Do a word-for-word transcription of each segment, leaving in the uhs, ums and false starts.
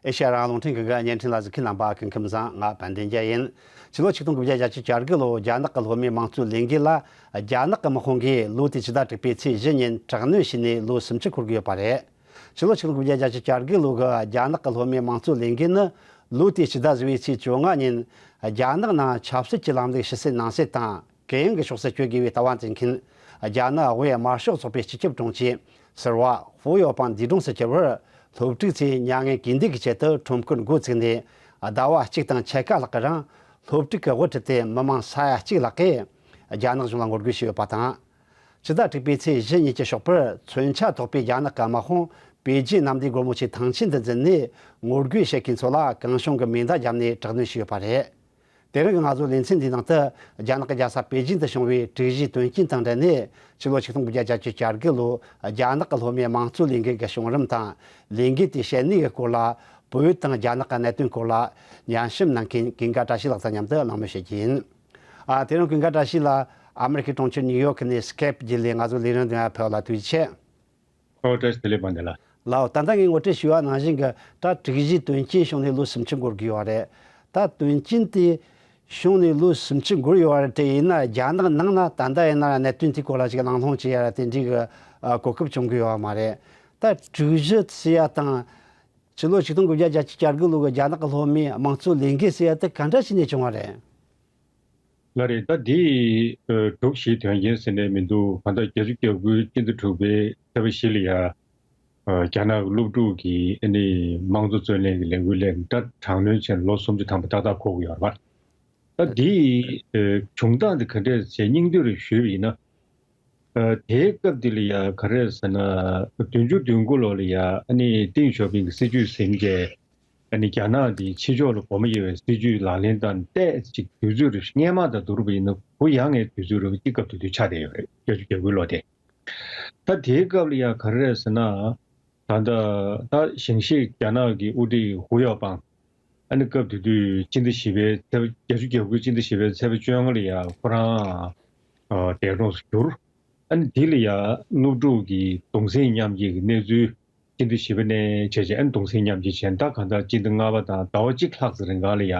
ཨེ་ཤ་ཡ་རང་དབང་རླུང་འཕྲིན་ཁང་གི་བརྙན་འཕྲིན་ལ་གཟིགས་མཁན་རྣམ་པ་སྐུ་ཁམས་བཟང་། ང་དཔལ་ལྡན་རྒྱལ་ཡིན། ཕྱི་ལོ་ཆིག་སྟོང་དགུ་བརྒྱ་བརྒྱད་ཅུ་གྱ་དགུ་ལོ་རྒྱ་ནག་གི་ལྷོ་མའི་དམངས་གཙོའི་ལས་འགུལ་ལ་རྒྱ་ནག་གི་དམག་དཔུང་གིས་ལོ་དེའི་ཕྱི་ཟླ་དྲུག་པའི་ཚེས་བཞི་ཉིན་དྲག་གནོན་བྱས་ནས་ལོ་སུམ་ཅུ་འཁོར་གྱི་ཡོད་པ་རེད། ཕྱི་ལོ་ཆིག་སྟོང་དགུ་བརྒྱ་བརྒྱད་ཅུ་གྱ་དགུ་ལོ་གི་རྒྱ་ནག་གི་ལྷོ་མའི་དམངས་གཙོའི་ལས་འགུལ་ནི་ལོ་དེའི་ཕྱི་ཟླ་བཞི་པའི་ཚེས་བཅོ་ལྔ་ཉིན་རྒྱ་ནག་ནང་ཆབ་སྲིད་ཀྱི་ལམ་ལུགས་ཕྱི་གསལ་ནང་གསལ་དང་། གུ་ཡངས་ཀྱི་ཕྱོགས་སུ་བསྐྱོད་དགོས་པའི་ལྟ་བ་འཛིན་མཁན་རྒྱ་ནག་དབུས་དམར་ཤོག་ཚོགས་པའི་སྤྱི་ཁྱབ་དྲུང་ཆེ་ཟུར་པ་ཧུའུ་ཡའོ་པང་འདས་གྲོངས་སུ་གྱུར་བར། སློབ་ཕྲུག་ཚོས་མྱ་ངན་གུས་འདུད་ཀྱི་ཆེད་དུ་ཁྲོམ་སྐོར་འགོ་བཙུགས་ནས། ཟླ་བ་གཅིག་དང་ཕྱེད་ཀ་ལྷག་གི་རིང་སློབ་ཕྲུག་གི་དབུ་ཁྲིད་དེ་མི་མང་ས་ཡ་གཅིག་ལྷག་གིས་རྒྱ་ནག་གཞུང་ལ་ངོ་རྒོལ་བྱས་ཡོད་པ་དང་། ཕྱི་ཟླ་དྲུག་པའི་ཚེས་བཞི་ཉིན་གྱི་ཞོགས་པར་མཚོན་ཆ་ཐོགས་པའི་རྒྱ་ནག་གི་དམག་དཔུང་པེ་ཅིན་གནམ་བདེ་སྒོ་མོ་ཆེའི་ཐང་ཆེན་དུ་འཛུལ་ནས། ངོ་རྒོལ་བྱེད་མཁན་ཚོ་ལ་གང་བྱུང་གི་མེ་མདའ་བརྒྱབ་ནས་དྲག་གནོན་བྱས་ཡོད་པ་རེད། དེ་རིང་གི་ང་ཚོའི་ལེ་ཚན་འདིའི་ནང་དུ། རྒྱ་ནག་གི་རྒྱལ་ས་པེ་ཅིན་དུ་བྱུང་བའི་དྲུག་བཞིའི་དོན་རྐྱེན་དང་འབྲེལ་ནས། ཕྱི་ལོ་ཆིག་སྟོང་དགུ་བརྒྱ་བརྒྱད་ཅུ་གྱ་དགུ་ལོ་རྒྱ་ནག་གི་ལྷོ་མའི་དམངས་གཙོའི་ལས་འགུལ་གྱི་བྱུང་རིམ་དང་། ལས་འགུལ་དེའི་བྱེད་ནུས་ཀྱི་སྐོར་ལ། བོད་དང་རྒྱ་ནག་གི་གནད་དོན་སྐོར་ལ་ཉན་ཞིབ་གནང་མཁན་ཀུན་དགའ་བཀྲ་ཤིས་ལགས་དང་མཉམ་དུ་གླེང་མོལ་བྱེད་རྒྱུ་ཡིན། ཨ། དེ་རིང་ཀུན་དགའ་བཀྲ་ཤིས་ལགས་ཨ་མེ་རི་ཁའི་གྲོང་ཁྱེར་ནིའུ་ཡོག་ནས་སི་ཀེབ་བརྒྱུད་ལས་ང་ཚོའི་ལས་རིམ་འདི་ཕེབས་ལ་ཐུགས་རྗེ་ཆེ། ཨོ། བཀྲ་ཤིས་བདེ་ལེགས་དཔལ་ལྡན་ལགས། ལགས། ད་ལྟ་ངས་ངོ་སྤྲོད་ཞུས་པ་ནང་བཞིན་གྱི་ད་དྲུག་བཞིའི་དོན་རྐྱེན་བྱུང་ནས་ལོ་སུམ་ཅུ་འགོར་གྱི་ཡོད་རེད། ད་དོན་རྐྱེན་དེ་བྱུང་ནས་ལོ་སུམ་ཅུ་འགོར་ཡོད་རེད་དེ། ཡིན་ན་རྒྱ་ནག་ནང་ན་ད་ལྟ་ཡིན་ན་གནད་དོན་དེའི་སྐོར་ལ་ཅིག་གླེང་སློང་བྱེད་ཡ་ར་དེ་འདྲའི་གི་ཨ་གོ་སྐབས་བྱུང་གི་ཡོད་མ་རེད། ད་དྲུག་བཞི་ཟེར་ཡ་དང་། ཕྱི་ལོ་ཆིག་སྟོང་དགུ་བརྒྱ་བརྒྱད་ཅུ་གྱ་དགུ་ལོ་གི་རྒྱ་ནག་གི་ལྷོ་མའི་དམངས་གཙོའི་ལས་འགུལ་ཟེར་ཡ་དེ་ག་འདྲ་བྱས་ནས་བྱུང་བ་རེད། ལགས་རེད། ད་འདི་ཨ་དྲུག་བཞིའི་དོན་རྐྱེན་ཟེར་ནས་མི་འདུག་གང་ལྟར་བརྒྱད་ཅུ་གྱ་དགུའི་སྤྱི་ཟླ་དྲུག་པའི་ཚེས་པ་བཞི་ལ་ཡ། ཨ་རྒྱ་ནག་གི་སློབ་ཕྲུག་གིས་ཨ་ནི་དམངས་གཙོ་རྩོད་ལེན་གྱི་ལས་འགུལ་སླེབས་ནས་ད་དྲག་གནོན་བྱས་ནས་ལོ་སུམ་ཅུ་ཐམ་པ་ཏག་ཏག་འཁོར་གྱི་ཡོད་རེད་པ། ད་འདི་ཨ་བྱུང་སྟངས་འདི་ག་འདྲས་བྱས་སྙིང་བསྡུས་རེ་ཞུས་པ་ཡིན་ན། ཨ་དེའི་སྐབས་འདི་ལ་ཡ་ག་རེ་ཟེར་ན། བདུན་ཅུ་དོན་དགུ་ལོ་ལ་ཡ་ཨ་ནི་ཏིང་ཞའོ་ཕིང་གི་སྲིད་ཇུས་ཟིན་བྱས། ཨ་ནི་རྒྱ་ནག་འདི་ཕྱི་ཕྱོགས་ལ་སྒོ་མོ་དབྱེ་བའི་སྲིད་ཇུས་ལག་ལེན་བསྟར་ནས་ཏོག་ཙམ་དུས་ཚོད་རེ་སྔོན་མ་དང་བསྡུར་བ་ཡིན་ན་གུ་ཡངས་ངའི་དུས་ཚོད་རེ་གཅིག་སྐབས་དེ་དུས་ཆགས་བསྡད་ཡོད་རེད། བརྒྱད་ཅུ་གྱ་དགུ་ལོ་དེ། ད་དེའི་སྐབས་ལ་ཡ་ག་རེ་རེད་ཟེར་ན། ད་ལྟ་ད་ཞིང་གཤེགས་རྒྱ་ནག་གི་དབུ་ཁྲིད་ཧུའུ་ཡའོ་པང་ཨ་ནི་སྐབས་དེ་དུས་སྤྱི་ཟླ་བཞི་པའི་ཚེས་པ། བརྒྱད་ཅུ་གྱ་དགུའི་སྤྱི་ཟླ་བཞི་པའི་ཚེས་པ་བཅོ་ལྔ་ལ་ཡ་ཁོ་རང་ཨ་འདས་གྲོངས་སུ་གྱུར། ཨ་ནི་འདི་ལ་ཡ་སློབ་ཕྲུག་གི་གདུང་སེམས་མཉམ་སྐྱེད་ཀྱི་གནས་ཚུལ་སྤྱི་ཟླ་བཞི་པ་ནས་བྱས་བྱས་ཨ་ནི་གདུང་སེམས་མཉམ་སྐྱེད་བྱས། ད་གང་ལྟར་སྤྱི་ཟླ་ལྔ་པ་དང་ཟླ་བ་གཅིག་ལྷག་ཙམ་རིང་ག་ལ་ཡ་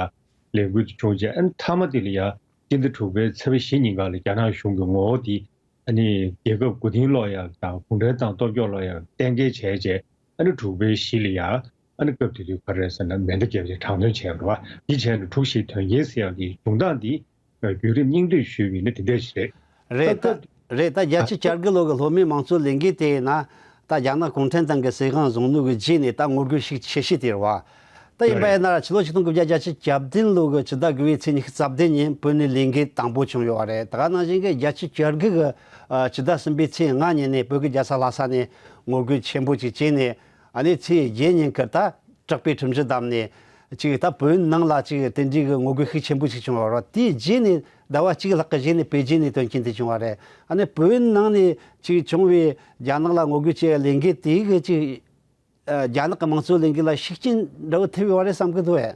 ལས་འགུལ་དེ་བྱུང་བྱས། ཨ་ནི་མཐའ་མ་དེ་ལ་ཡ་སྤྱི་ཟླ་དྲུག་པའི་ཚེས་པ་བཞི་ཉིན་ག་ལ་རྒྱ་ནག་གཞུང་གི་ངོ་བོ་དེ་ཨ་ནི་རྒྱལ་ཁབ་མགོ་རྟིང་སློག་ཡག་དང་གུང་ཁྲན་ཏང་སྟོབས་སྐྱོང་སློག་ཡག་གཏན་འཁེལ་བྱས་བྱས། ཨ་ནི་དྲུག་པའི་གཞི་ལ་ཡ་ཨ་ནི་སྐབས་དེ་དུས་ག་རེ་ཟེར་ན་མེ་མདའ་བརྒྱབ་བྱས་དྲག་གནོན་བྱས་པ་རེད་པ། འདི་བྱས་ནས་དྲུག་བཞིའི་དོན་རྐྱེན་ཟེར་ཡག་གི་བྱུང་སྟངས་འདི་བརྒྱུད་རིམ་སྙིང་བསྡུས་ཞུས་པ་ཡིན་ན་དེ་འདྲ་ཞིག་རེད། རེད། ད་ད་རེད། ད་བརྒྱད་ཅུ་གྱ་དགུ་ལོ་གི་ལྷོ་མའི་དམངས་གཙོའི་ལས་འགུལ་དེ་ཡིན་ན། ད་རྒྱ་ནག་གུང་ཁྲན་ཏང་གི་སྲིད་དབང་བཟུང་ནོ་གི་རྗེས་ནས་ད་ངོ་རྒོལ་ཤུགས་ཆེ་ཤོས་དེ་རེད་པ། ད་ཡིན་པ་ཡིན་ན་ཕྱི་ལོ་ཆིག་སྟོང་དགུ་བརྒྱ་བརྒྱད་ཅུ་གྱ་བདུན་ལོ་གི་ཕྱི་ཟླ་དགུ་པའི་ཚེས་ཉི་ཤུ་རྩ་བདུན་ཉིན་བོད་ནས་ལས་འགུལ་དང་པོ་བྱུང་ཡོད་པ་རེད། ད་ག་ནང་བཞིན་གྱི་བརྒྱད་ཅུ་གྱ་དགུ་གི་ཨ་ཕྱི་ཟླ་གསུམ་པའི་ཚེས་ལྔ་ཉིན་ནས་བོད་ཀྱི་རྒྱལ་ས་ལྷ་ས་ནས་ངོ་རྒོལ་ཆེན་པོ་ཅིག་བྱས་ནས། ཨ་ནི་ཚེས་བརྒྱད་ཉིན་ཀྱི་ད་དྲག་པོའི་ཁྲིམས་གཞི་བསྡམས་ནས་ཅིག་ད་བོད་ནང་ལ་ཅིག་དེ་འདྲའི་གི་ངོ་རྒོལ་ཤུགས་ཆེན་པོ་ཅིག་བྱུང་བ་རེད། དེའི་རྗེས་ནས་ཟླ་བ་གཅིག་ལྷག་གི་རྗེས་ནས་པེ་ཅིན་ནས་དོན་རྐྱེན་དེ་བྱུང་བ་རེད། ཨ་ནི་བོད་ནང་ནས་ཅིག་བྱུང་བའི་རྒྱ་ནག་ལ་ངོ་རྒོལ་བྱེད་ཡ་ལས་འགུལ་དེ་གི་ཅིག་ཨ་རྒྱ་ནག་གི་དམངས་གཙོའི་ལས་འགུལ་ལ་ཤུགས་རྐྱེན་འདྲ་བོ་ཐེབས་ཡོད་རེད་བསམ་གི་འདུག་ཨེ།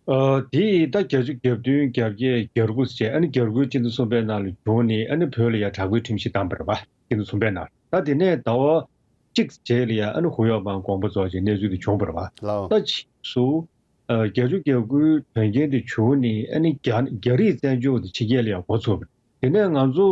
ཨ་དེ་ད་བརྒྱད་ཅུ་གྱ་བདུན་གྱ་བརྒྱད་གྱ་དགུ་བྱས། ཨ་ནི་གྱ་དགུ་སྤྱི་ཟླ་གསུམ་པའི་ནང་ལ་བྱུང་ནས་ཨ་ནི་བོད་ལ་ཡ་དྲག་པོའི་ཁྲིམས་གཞི་བསྡམས་པ་རེད་པ། སྤྱི་ཟླ་གསུམ་པའི་ནང་ད་དེ་ནས་ཟླ་བ་གཅིག་རྗེས་ལ་ཡ་ཨ་ནི་ཧུའུ་ཡའོ་པང་དགོངས་པ་རྫོགས་བྱས་གནས་ཚུལ་དེ་བྱུང་བ་རེད་པ། ལགས། ད་ཕྱིས་སུ་ཨ་བརྒྱད་ཅུ་གྱ་དགུའི་དོན་རྐྱེན་དེ་བྱུང་ནས་ཨ་ནི་རྒྱ་རྒྱ་རིགས་བཙན་བྱོལ་དེ་ཕྱི་རྒྱལ་ལ་ཡ་འགོ་ཚུགས་པ་རེད། དེ་ནས་ང་ཚོ་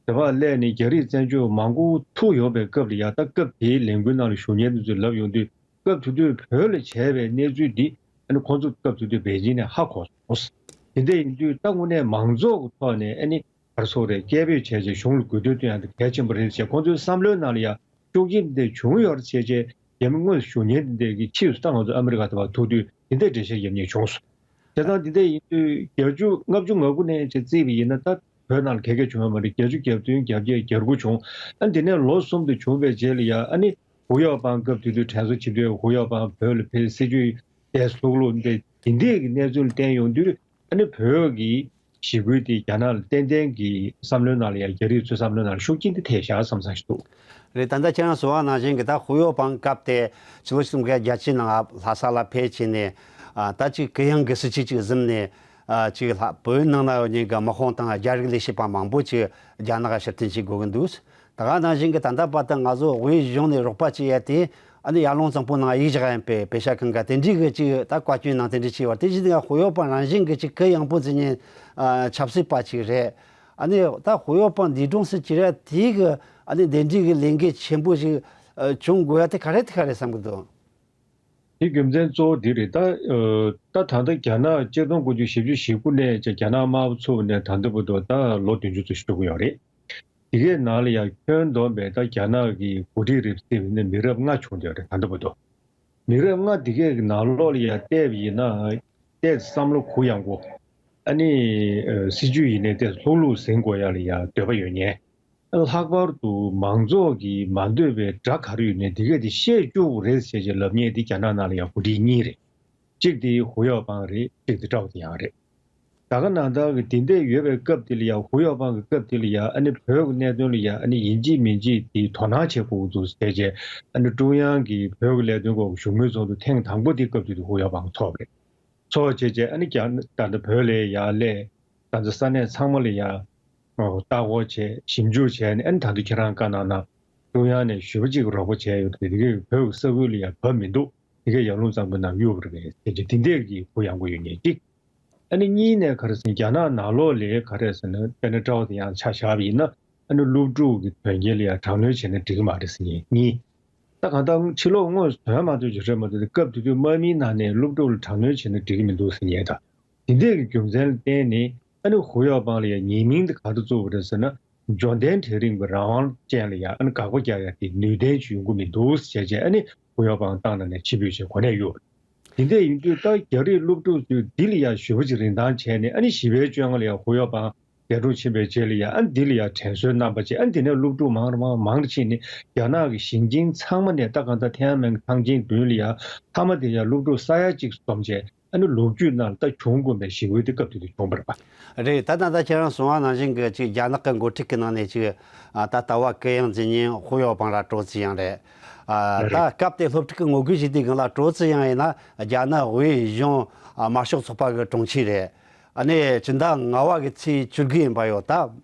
དེ་བར་སླེབས་ནས་རྒྱ་རིགས་བཙན་བྱོལ་མང་པོ་ཐུག་ཡོད་པའི་སྐབས་ལ་ཡ། ད་སྐབས་དེའི་ལས་འགུལ་ནང་ལ་ཞུགས་མཁན་དེ་ཚོས་ལབ་ཡོང་དུས། སྐབས་དེ་དུས་བོད་ལ་བྱས་པའི་གནས་ཚུལ་འདི་ཨ་ནི་ཁོང་ཚོ་སྐབས་དེ་དུས་པེ་ཅིན་ནས་ཧ་གོ་སོང་། དེ་འདྲ་ཡིན་དུས་ད་དངོས་གནས་མང་ཚོགས་ཀྱི་ཐོག་ནས་ཨ་ནི་ག་རེ་ཟེར་དགོས་རེད། སྐད་འབོད་བྱས་བྱས་གཞུང་ལ་དགོས་འདུན་བཏོན་ཡ་དེ་གལ་ཆེན་པོ་རེད་ཅེས་ཁོང་ཚོའི་བསམ་བློའི་ནང་ལ་ཡ་ཤུགས་རྐྱེན་འདི་བྱུང་ཡོད་རེད་ཅེས་བྱས། རྒྱ་མི་དངོས་སུ་ཞུགས་མཁན་འདི་འདྲ་གི་ཕྱིས་སུ་ད་ང་ཚོ་ཨ་མི་རི་ཀ་དེ་བར་ཐུག་དུས་འདི་འདྲའི་འགྲེལ་བཤད་རྒྱབ་མཁན་བྱུང་སོང་། བྱས་ཙང་འདི་འདྲ་ཡིན་དུས་བརྒྱད་ཅུ་ལྔ་བཅུ་ང་དགུ་ནས་ཅིག་བརྩིས་པ་ཡིན་ན་ད། བོད་ནང་ལ་ག་གེ་བྱུང་ཡོད་མ་རེད། བརྒྱད་ཅུ་གྱ་བདུན་གྱ་བརྒྱད་གྱ་དགུ་བྱུང་། ཨ་འདི་ནས་ལོ་གསུམ་དུ་བྱུང་བའི་རྗེས་ལ་ཡ་ཨ་ནི་ཧུའུ་ཡའོ་པང་སྐབས་དེ་དུས་དྲན་གསོ་ཆེ་མཐོའི་ཧུའུ་ཡའོ་པང་བོད་ལ་ཕེབས། སྲིད་བྱུས་ཏོག་ཙམ་ལྷུག་ལྷུག་འདི་འདི་འདྲའི་གི་གནས་ཚུལ་བསྟན་ཡོང་དུས་ཨ་ནི་བོད་ཀྱི་ཞི་རྒོལ་དེ་རྒྱ་ནག་ལ་ཏན་ཏན་གྱི་བསམ་བློའི་ནང་ལ་ཡ། རྒྱ་རིགས་ཚོའི་བསམ་བློའི་ནང་ལ་ཤུགས་རྐྱེན་དེ་ཐེབས་ཤག་བསམ་བསམ་ཞིག་འདུག་རེད། ད་ལྟ་ཁྱེད་རང་གསུངས་པ་ནང་བཞིན་གྱི་ད་ཧུའུ་ཡའོ་པང་སྐབས་དེ་ཕྱི་ལོ་ཆིག་སྟོང་དགུ་བརྒྱ་བརྒྱད་ཅུ་ནང་ལྷ་ས་ལ་ཕེབས་བྱས་ནས། ཨ་ད་ཅིག་གུ་ཡངས་གི་སྲིད་བྱུས་ཅིག་བཟུང་ནས། ཨ་ཅིག་ལྷ་བོད་ནང་ན་ཡོད་མཁན་གྱི་དམག་དཔུང་དང་རྒྱ་རིགས་ལས་བྱེད་པ་མང་པོ་ཅིག་རྒྱ་ནག་ག་ཕྱིར་འཐེན་བྱེད་དགོས་ཀྱི་འདུག་ད་ག་ནང་བཞིན་གྱི་ད་ལྟ་བར་དུ་ང་ཚོ་དབུས་གཞུང་ནས་རོགས་པ་བྱེད་ཡ་དེ་ ཨ་ནི་ཡར་ལུང་གཙང་པོ་ནང་ཡིག་བཞག་ཡིན་པའི་པེ་ཤ་ཁང་ག་དེ་འདྲའི་གི་ཅིག་ད་བཀའ་བཀྱོན་ནང་དེ་འདྲ་བྱས་པ་དེ་བཞིན་དུ་ཡང་ཧུའུ་ཡའོ་པང་རང་བཞིན་གི་ཅིག་གུ་ཡངས་པོ་འཛིན་མཁན་ཆབ་སྲིད་པ་ཅིག་རེད། ཨ་ནི་ད་ཧུའུ་ཡའོ་པང་འདས་གྲོངས་སུ་གྱུར་ཡ་དེའི་གི་ཨ་ནི་དེ་འདྲའི་གི་ལས་འགན་ཆེན་པོ་ཞིག་བྱུང་དགོས་ཡ་དེ་ག་རེ་དེ་ག་རེ་བསམ་གི་འདུག་དེའི་རྒྱུ་མཚན་གཙོ་བོ་འདི་རེད། ད་ཨ་ད་ད་ལྟ་རྒྱ་ནག་ཆིག་སྟོང་དགུ་བརྒྱ་བཞི་བཅུ་ཞེ་དགུ་ནས་ཀྱང་རྒྱ་ནག་དམར་པོ་ཚུགས་པ་ནས་ད་ལྟ་བར་དུ་ད་ལོ་བདུན་ཅུ་ཙམ་ཞིག་འགྲོ་གི་ཡོད་རེད། དེ་གའི་ནང་ལ་ཡང་ཁྱོན་བསྡོམས་པའི་ད་རྒྱ་ནག་གི་འགོ་ཁྲིད་རེད་ཟེར་བ་ནི་མི་རབས་ལྔ་བྱུང་བསྡད་ཡོད་རེད་ད་ལྟ་བར་དུ། མི་རབས་ལྔ་དེ་གའི་ནང་ལོགས་ལ་ཡང་བལྟས་པ་ཡིན་ན་ཏོག་ཙམ་བསམ་བློ་གུ་ཡངས་པོ། ཨ་ནི་ཨ་སྲིད་ཇུས་ཡིན་ནའི་ཏོག་ཙམ་ལྷུག་ལྷུག་ཟིན་དགོས་ཡ་ལ་ཡང་འདོད་པ་ཡོད་མཁན། ལྷག་པར་དུ་མང་ཚོགས་ཀྱིས་མ་འདོད་པའི་དགྲ་ག་རེ་ཡོད་ནའི་དེ་གས་དེ་བཤད་བཅུག་དགོས་རེད་ཟེར་བྱས་ལབ་མཁན་དེ་རྒྱ་ནག་ནང་ལ་ཡང་འགོ་ཁྲིད་གཉིས་རེད། གཅིག་དེ་ཧུའུ་ཡའོ་པང་རེད། གཅིག་དེ་ཀྲའོ་ཙེ་ཡང་རེད། ད་ག་ནང་ལྟར་གྱི་དེ་འདྲ་ཡོད་པའི་སྐབས་དེ་ལ་ཡང་ཧུའུ་ཡའོ་པང་གི་སྐབས་དེ་ལ་ཡང་ཨ་ནི་བོད་ཀྱི་གནད་དོན་ལ་ཡང་ཨ་ནི་ཡིན་གཅིག་མིན་གཅིག་དེ་དོ་སྣང་བྱེད་དགོས་འདུག་ཟེར་བྱས་ཨ་ནི་ཀྲུང་དབྱང་གི་བོད་ཀྱི་ལས་དོན་སྐོར་གྱི་བཞུགས་མོལ་ཚོགས་འདུ་ཐེངས་དང་པོ་དེ་སྐབས་དེ་དུ་ཧུའུ་ཡའོ་པང་ཚོགས་པ་རེད། ཚོགས་བྱས་བྱས་ཨ་ནི་རྒྱ་ད་ལྟ་བོད་ལ་ཡར་སླེབས། ད་ལྟ་ས་གནས་ཚང་མ་ལ་ཡར་ལྟ་སྐོར་བྱས་ཞིབ་འཇུག་བྱས་ནས་ཨ་ནི་ད་ལྟ་ཁྱེད་རང་བཀའ་གནང་ན་ཀྲུང་དབྱང་ནས་ཞེ་པོ་ཅིག་རོགས་པ་བྱས་ཡོད་དེ་དེ་གས་བོད་ཀྱི་ས་ཁུལ་ལ་ཡར་བབས་མི་འདུག་དེ་གས་ཡར་ལུང་གཙང་པོའི་ནང་གཡུག་པ་རེད་པས་ཟེར་གྱི་དེ་འདྲས་ཀྱི་གུ་ཡངས་པོ་ཡོད་མཁན་གཅིག་ཨ་ནི་གཉིས་ནས་ག་རེ་ཟེར་ན་རྒྱ་ནག་ནང་ལོགས་ལ་ག་རེ་ཟེར་ན་དཔེར་ན་ཀྲའོ་ཙེ་ཡང་ཆ་བཞག་པ་ཡིན་ན་ཨ་ནི་སློབ་ཕྲུག་གི་དོན་རྐྱེན་ལ་ཡང་དྲག་གནོན་བྱས་ན་འགྲིག་གི་མ་རེད་ཟེར་མཁན་གཉིས། ད་གང་ལྟར་ཕྱི་ལོགས་དངོས་སུ་ཐོན་མ་ཐུབ་ཀྱི་རེད་མ་གཏོགས་སྐབས་དེ་དུས་དམག་མིའི་ནང་ནས་སློབ་ཕྲུག་ལ་དྲག་གནོན་བྱས་ན་འགྲིག་གི་མི་འདུག་ཟེར་མཁན་དང་། དེ་འདྲས་ཀྱི་རྒྱུ་མཚན་ལ་བརྟེན་ནས་ཨ་ནི་ཧུའུ་ཡའོ་པང་ལ་ཡང་ཉེས་མིང་དེ་ག་རེ་བཙུགས་པ་རེད་ཟེར་ན། འབྱོར་ལྡན་གྲལ་རིམ་གྱི་རང་དབང་ཅན་ལ་ཡང་ཨ་ནི་དགག་པ་རྒྱག་ཡ་དེ་ནུས་ལྡན་ཅིག་ཡོང་གི་མི་འདུག་ཟེར་བྱས་ཨ་ནི་ཧུའུ་ཡའོ་པང་ཏང་ནང་ནས་ཕྱིར་འབུད་བྱས་གོ་གནས་གཡུགས། དེ་འདྲ་ཡིན་དུས་ད་རྒྱ་རིགས་སློབ་ཕྲུག་ཚོས་འདི་ལ་ཡང་ཞེ་པོ་ཅིག་རིན་ཐང་བྱས་ནས་ཨ་ནི་བཞི་པའི་བཅོ་ལྔ་ལ་ཡང་ཧུའུ་ཡའོ་པང་འདས་གྲོངས་ཕྱིན་པའི་རྗེས་ལ་ཡང་ཨ་ནི་འདི་ལ་ཡང་དྲན་གསོའི་རྣམ་པ་བྱས་ཨ་ནི་དེ་ནས་སློབ་ཕྲུག་མང་རུ་མང་མང་རུ་ཕྱིན་ནས་རྒྱ་ནག་གི་ཞིང་ཆེན་ཚང་མ་ནས་ད་གང་ལྟར་ཐེན་ཨན་མེན་གྱི་ཐང་ཆེན་མདུན་ལ་ཡང་མཐའ་མ་དེ་ཡང་སློབ་ཕྲུག་ས་ཡ་གཅིག་འཛོམས་བྱས་ཨ་ནི་ལོ་རྒྱུས་ནང་ལ་ད་བྱུང་དགོས་པའི་ཞི་རྒོལ་དེ་སྐབས་དེ་དུས་བྱུང་བ་རེད་པ། རེད། ད་ད་ལྟ་ཁྱེད་རང་གསུངས་པ་ནང་བཞིན་གྱི་ཅིག་རྒྱ་ནག་གི་འགོ་ཁྲིད་ཀྱི་ནང་ནས་ཅིག་ཨ་ད་ལྟ་བ་གུ་ཡངས་འཛིན་མཁན་ཧུའུ་ཡའོ་པང་ར་ཀྲོའུ་ཙི་ཡང་རེད། ཨ་ད་རེད། སྐབས་དེ་སློབ་ཕྲུག་གི་ངོ་རྒོལ་བྱེད་དུས་སྒང་ལ་ཀྲོའུ་ཙི་ཡང་ཡིན་ན་རྒྱ་ནག་དབུས་གཞུང་ཨ་དམར་ཤོག་ཚོགས་པ་གི་དྲུང་ཆེ་རེད། ཨ་ནི་སྤྱི་ཟླ་ལྔ་བ་གི་ཚེས་བཅུ་དགུ་ཡིན་པ་ཡོད། ད་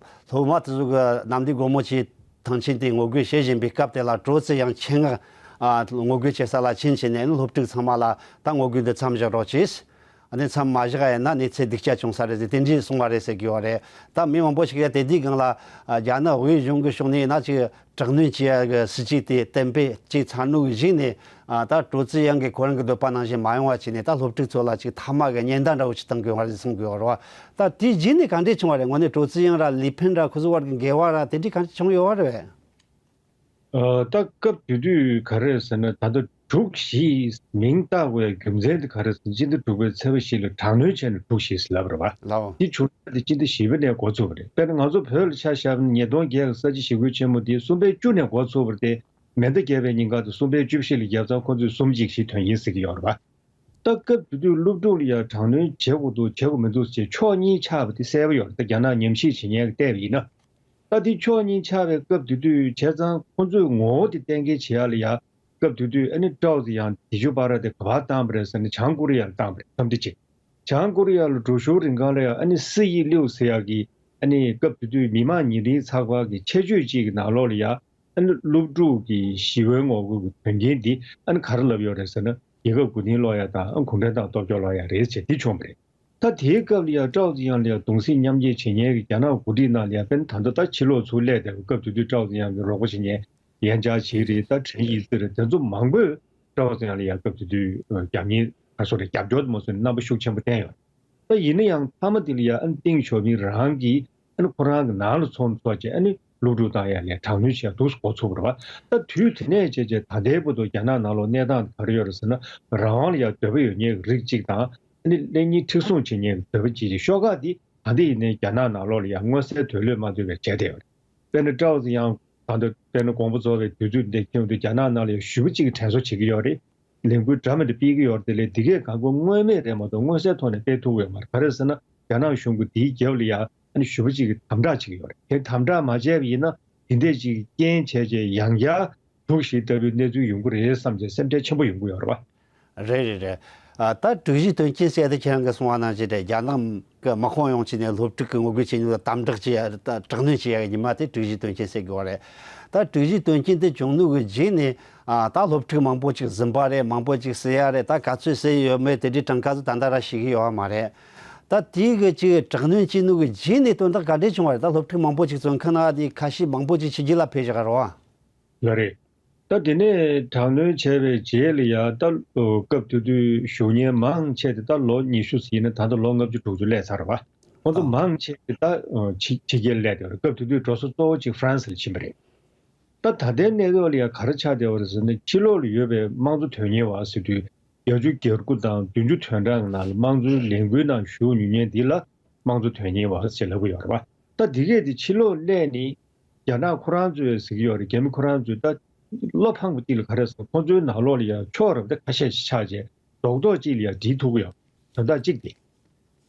སློབ་མ་དེ་ཚོ་གི་གནམ་བདེ་སྒོ་མོ་ཆེའི་ཐང་ཆེན་དེ་ངོ་རྒོལ་བྱེད་བཞིན་པའི་སྐབས་དེ་ལ་ཀྲོའུ་ཙི་ཡང་ཆེད་མངགས་ཨ་ངོ་རྒོལ་བྱེད་ས་ལ་ཕྱིན་བྱས་ནས་སློབ་ཕྲུག་ཚང་མ་ལ་ད་ངོ་རྒོལ་འདི་མཚམས་བཞག་རོགས་གྱིས། ཨ་ནི་མཚམས་མ་བཞག་ཡིན་ན་གནས་ཚུལ་སྡུག་ཅག་བྱུང་ས་རེད་ཟེར་དེ་འདྲའི་གསུངས་པ་རེད་ཟེར་གི་ཡོད་རེད། ད་མི་མང་པོ་ཞིག་ཡ་དེ་དུས་སྒང་ལ་ཨ་རྒྱ་ནག་དབུས་གཞུང་གི་ཕྱོགས་ནས་ཡིན་ན་ཅིག་དྲག་གནོན་བྱེད་ཡ་གི་སྲིད་ཇུས་དེ་གཏན་འབེབས་བྱས་ཚར་ནོ་གི་གཞུག་ནས་ཨ་ད་ཀྲོའུ་ཙི་ཡང་གིས་ཁོ་རང་གི་འདོད་པ་ནང་བཞིན་མ་ཡོང་བ་བྱས་ནས་ད་སློབ་ཕྲུག་ཚོ་ལ་ཅིག་མཐའ་མ་གི་ཉེན་བརྡ་འདྲ་བོ་ཅིག་བཏང་གི་ཡོད་པ་རེད་གསུང་གི་ཡོད་རེད་བ། ད་དེའི་རྗེས་ནས་ག་འདྲས་བྱུང་བ་རེད། དངོས་གནས་ཀྲོའུ་ཙི་ཡང་ར་ལི་ཕིན་ར་ཁོ་ཚོ་བར་གྱི་འགལ་བ་ར་དེ་འདྲས་ག་འདྲས་བྱུང་ཡོད་པ་རེད་པས། ཨ་ད་སྐབས་དེ་དུས་ག་རེ་ཟེར་ན་ད་ལྟ་དྲུག་བཞི་མིང་བཏགས་དགོས་ཡ་རྒྱུ་མཚན་དེ་ག་རེ་ཟེར་ན་སྤྱི་ཟླ་དྲུག་པའི་ཚེས་པ་བཞི་ལ་དྲག་གནོན་བྱས་ནས་དྲུག་བཞི་ཟེར་ལབ་པ་རེད་བ། ལའོ། དེ་བྱུང་ན་དེ་སྤྱི་ཟླ་བཞི་པ་ནས་འགོ་ཚུགས་པ་རེད། དཔེར་ན་ང་ཚོ་བོད་ལ་ཆ་བཞག་ན་ཉིས་སྟོང་བརྒྱད་ཀྱི་ས་བྱི་ཞི་རྒོལ་ཆེན་མོ་དེ་གསུམ་པའི་བཅུ་ནས་འགོ་ཚུགས་པ་རེད་དེ། མེ་མདའ་བརྒྱབ་པའི་ཉིན་གང་དེ་གསུམ་པའི་བཅུ་བཞི་ལ་བརྒྱབ་ཙང་ཁོ་ཚོས་གསུམ་གཅིག་བཞི་དོན་ཡིན་ཟེར་གྱི་ཡོད་རེད་བ། ད་སྐབས་དེ་དུས་སློབ་ཕྲུག་ལ་ཡང་དྲག་གནོན་བྱེད་དགོས་འདུག་བྱེད་དགོས་མི་འདུག་ཅེས་ཕྱོགས་གཉིས་ཆགས་པ་དེ་གསལ་པོ་ཡོད་རེད། ད་རྒྱ་ནག་ཉམས་ཞིབ་བྱེད་མཁན་གྱིས་བལྟས་པ་ཡིན་ན། ད་དེ་ཕྱོགས་གཉིས་ཆགས་པའི་སྐབས་དེ་དུས་བྱས་ཙང་ཁོ་ཚོས་ངོ་བོ་དེ་གཏན་འཁེལ་བྱེད་ཡ་ལ་ཡ་སྐབས་དེ་དུས་ཨ་ནི་ཀྲའོ་ཙི་ཡང་དེ་ཇུ་པ་ར་དེ་ག་པར་བཏང་བ་རེད་ཟེར་ན་བྱང་ཀོ་རི་ཡར་བཏང་བ་རེད་འཚམས་འདྲི་བྱེད། བྱང་ཀོ་རི་ཡ་ལ་འགྲོ་ཞོར་རིང་གང་ལ་ཡང་ཨ་ནི་སི་ཡི་ལིའུ་ཟེར་ཡ་གི་ཨ་ནི་སྐབས་དེ་དུས་མི་དམངས་ཉིན་རེའི་ཚགས་པར་གྱི་ཆེད་བརྗོད་ཅིག་གི་ནང་ལོགས་ལ་ཡ། ཨ་ནི་སློབ་ཕྲུག་གི་ཞི་བའི་ངོ་རྒོལ་གྱི་དོན་རྐྱེན་འདི་ཨ་ནི་ག་རེ་ལབ་ཡོད་རེད་ཟེར་ན་རྒྱལ་ཁབ་མགོ་རྟིང་སློག་ཡ་དང་ཨ་གུང་ཁྲན་ཏང་སྟོབས་སྐྱོང་སློག་ཡ་རེད་ཅེས་འདི་བྱུང་བ་རེད། ད་དེའི་སྐབས་ལ་ཡང་ཀྲའོ་ཙི་ཡང་ལ་ཡང་གདུང་སེམས་མཉམ་སྐྱེད་བྱེད་མཁན་གྱི་རྒྱ་ནག་འགོ་ཁྲིད་ནང་ལ་ཡང་དཔེར་ན་ད་ལྟ་ད་ཕྱི་ལོགས་ཚུར་སླེབས་བསྡད་པའི་སྐབས་དེ་དུས་ཀྲའོ་ཙི་ཡང་གི་རོགས་པ་བྱེད་མཁན་ཡན་ཅཱ་ཆི་རེད། ད་ཁྲིན་ཡི་ཙི་རེད། དེ་ཚོ་མང་པོས་ཀྲའོ་ཙི་ཡང་ལ་ཡང་སྐབས་དེ་དུས་རྒྱབ་གཉེར་ག་སོ་རེད་རྒྱབ་སྐྱོར་དུ་མ་སོང་རྣམ་པ་ཤུགས་ཆེན་པོ་བསྟན་ཡོད། ད་ཡིན་ན་ཡང་མཐའ་མ་དེ་ལ་ཡ་ཨ་ནི་ཏིང་ཞའོ་ཕིང་རང་གིས་ཨ་ནི་ཁོ་རང་གི་ནང་ལ་ཚོགས་འཚོགས་བྱས་ཨ་ནི་སློབ་ཕྲུག་དང་ཡ་ལས་དྲག་གནོན་བྱས་འདུག་འགོ་ཚུགས་པ་རེད་བ། ད་དུས་དེ་ནས་བྱས་བྱས་ད་ལྟའི་བར་དུ་རྒྱ་ནག་ནང་ལོགས་གནས་སྟངས་དེ་ག་རེ་ཡོད་རེད་ཟེར་ན་རང་དབང་ལ་ཡ་འདོད་པ་ཡོད་མཁན་གྱི་རིགས་གཅིག་དང་ཨ་ནི་གླེང་སྙིང་མཁྲེགས་བཟུང་བྱེད་མཁན་གྱི་འདོད་པ་བྱེད་ཀྱི་ཤོག་ཁག་འདི་ད་ལྟ་ཡིན་ནའི་རྒྱ་ནག་ནང་ལོགས་ལ་ཡ་མངོན་གསལ་དོད་ལོས་མ་ཐོས་པའི་བྱས་བསྡད་ཡོད་རེད། དཔེར་ན་ཀྲའོ་ཙི་ཡང་ད་ལྟ་དཔེར་ན་དགོངས་པ་རྫོགས་པའི་དུས་ཚོད་འདི་ཁྱེད་ཚོ་རྒྱ་ནག་ནང་ལ་ཡང་ཞེ་པོ་ཅིག་གི་དྲན་གསོ་བྱེད་ཀྱི་ཡོད་རེད། ལས་འགུལ་འདྲ་མི་འདྲ་སྤེལ་གྱི་ཡོད་རེད་དེ་ལས་འདི་གས་གང་དགོས་མངོན་མེད་རེད་མ་གཏོགས་མངོན་གསལ་ཐོག་ནས་སྤེལ་ཐུབ་ཡོད་མ་རེད། ག་རེ་ཟེར་ན་རྒྱ་ནག་གཞུང་གིས་དེའི་རྒྱབ་ལ་ཡང་ཨ་ནི་ཞེ་པོ་ཅིག་གི་དམ་དྲག་བྱེད་ཀྱི་ཡོད་རེད། དེ་དམ་དྲག་མ་བྱས་པ་ཡིན་ན་དེ་འདྲས་ཅིག་རྐྱེན་བྱས་བྱས་ཡང་བསྐྱར་དྲུག་བཞི་ལྟ་བུའི་གནས་ཚུལ་ཡོང་གི་རེད་བསམ་བྱས་སེམས་ཁྲལ་ཆེན་པོ་ཡོང་གི་ཡོད་རེད་བ། རེད་རེད་རེད། ཨ། ད་དྲུག་བཞིའི་དོན་རྐྱེན་ཟེར་དེ་ཁྱེད་རང་གིས་གསུངས་པ་ནང་བཞིན་རེད། རྒྱ་ནག་གི་དམག་དཔུང་ཡོང་བྱས་ནས་སློབ་ཕྲུག་གི་ངོ་རྒོལ་བྱེད་མྱོང་ལ་དམ་དྲག་བྱེད་ཡ། ད་དྲག་གནོན་བྱེད་ཡ་གི་ཉི་མ་དེ་དྲུག་བཞིའི་དོན་རྐྱེན་ཟེར་དགོས་པ་རེད། ད་དྲུག་བཞིའི་དོན་རྐྱེན་དེ་བྱུང་ནོ་གི་རྗེས་ནས། ཨ། ད་སློབ་ཕྲུག་མང་པོ་ཅིག་ཟིན་པ་རེད། མང་པོ་ཅིག་བསད་ཡ་རེད། ད་ག་ཚོད་བསད་ཡོད་མེད་དེ་འདྲའི་གྲངས་ཀ་ཚོ་ད་ལྟ་ར་ཤེས་ཀྱི་ཡོད་པ་མ་རེད། ད་དེའི་གི་ཅིག་དྲག་གནོན་བྱས་ནོ་གི་རྗེས་ནས་དོན་དག་ག་འདྲས་བྱུང་བ་རེད། ད་སློབ་ཕྲུག་མང་པོ་ཅིག་བཙོན་ཁང་ནང་དེ་ཁ་ཤས་མང་པོ་ཅིག་ཕྱི་རྒྱལ་ལ་ཕེབས་བཞག་རེད་བ། ལགས་རེད། ད་དེ་ནས་དྲག་གནོན་བྱས་པའི་རྗེས་ལ་ཡ། ད་སྐབས་དེ་དུས་བཞུགས་མཁན་མང་ཆེ་དེ་ད་ལོ་ཉི་ཤུ་ཟིན་ན། ད་ལྟ་ལོ་ལྔ་བཅུ་དྲུག་ཅུ་སླེབས་ཚར་བ། ཁོང་ཚོ་ཨ། མང་ཆེ་དེ་ད་ཕྱི་ཕྱི་རྒྱལ་སླེབས་བསྡད་པ་རེད། སྐབས་དེ་དུས་འགྲོ་ས་གཙོ་བོ་གཅིག་ཧྥ་རན་སི་ལ་ཕྱིན་པ་རེད། ད་ད་ལྟའི་གནས་སྐབས་ལ་ཡ་ག་རེ་ཆགས་བསྡད་པ་རེད་ཟེར་ན། ཕྱི་ལོགས་ལ་ཡོད་པའི་དམངས་གཙོ་དོན་གཉེར་བ་ཟེར་དུས་བརྒྱད་ཅུ་གྱ་དགུ་དང་བདུན་ཅུ་དོན་གྲངས་ནང་ལ་དམངས་གཙོའི་ལས་འགུལ་ནང་ཞུགས་མྱོང་མཁན་འདི་ལ་དམངས་གཙོ་དོན་གཉེར་བ་ཞེས་ལབ་ཀྱི་ཡོད་རེད་པ། ད་འདི་གས་དེ་ཕྱི་ལོགས་སླེབས་ནས་རྒྱ་ནག་ཁོ་རང་ཚོས་ཟེར་གྱི་ཡོད་རེད། རྒྱ་མི་ཁོ་རང་ཚོས་ད་བློ་ཕངས་པ་ཅིག་ལ་ག་རེ་ཟེར། ཁོ་ཚོའི་ནང་ལོགས་ལ་ཡ་ཕྱོགས་རབ་ད་ཁ་ཤས་ཤིག་ཆགས་བྱས། རྡོག་རྡོག་ཅིག་ལ་ཡ་སྒྲིལ་ཐུབ་ཀྱི་ཡོད། དོན་དག་གཅིག་དེ།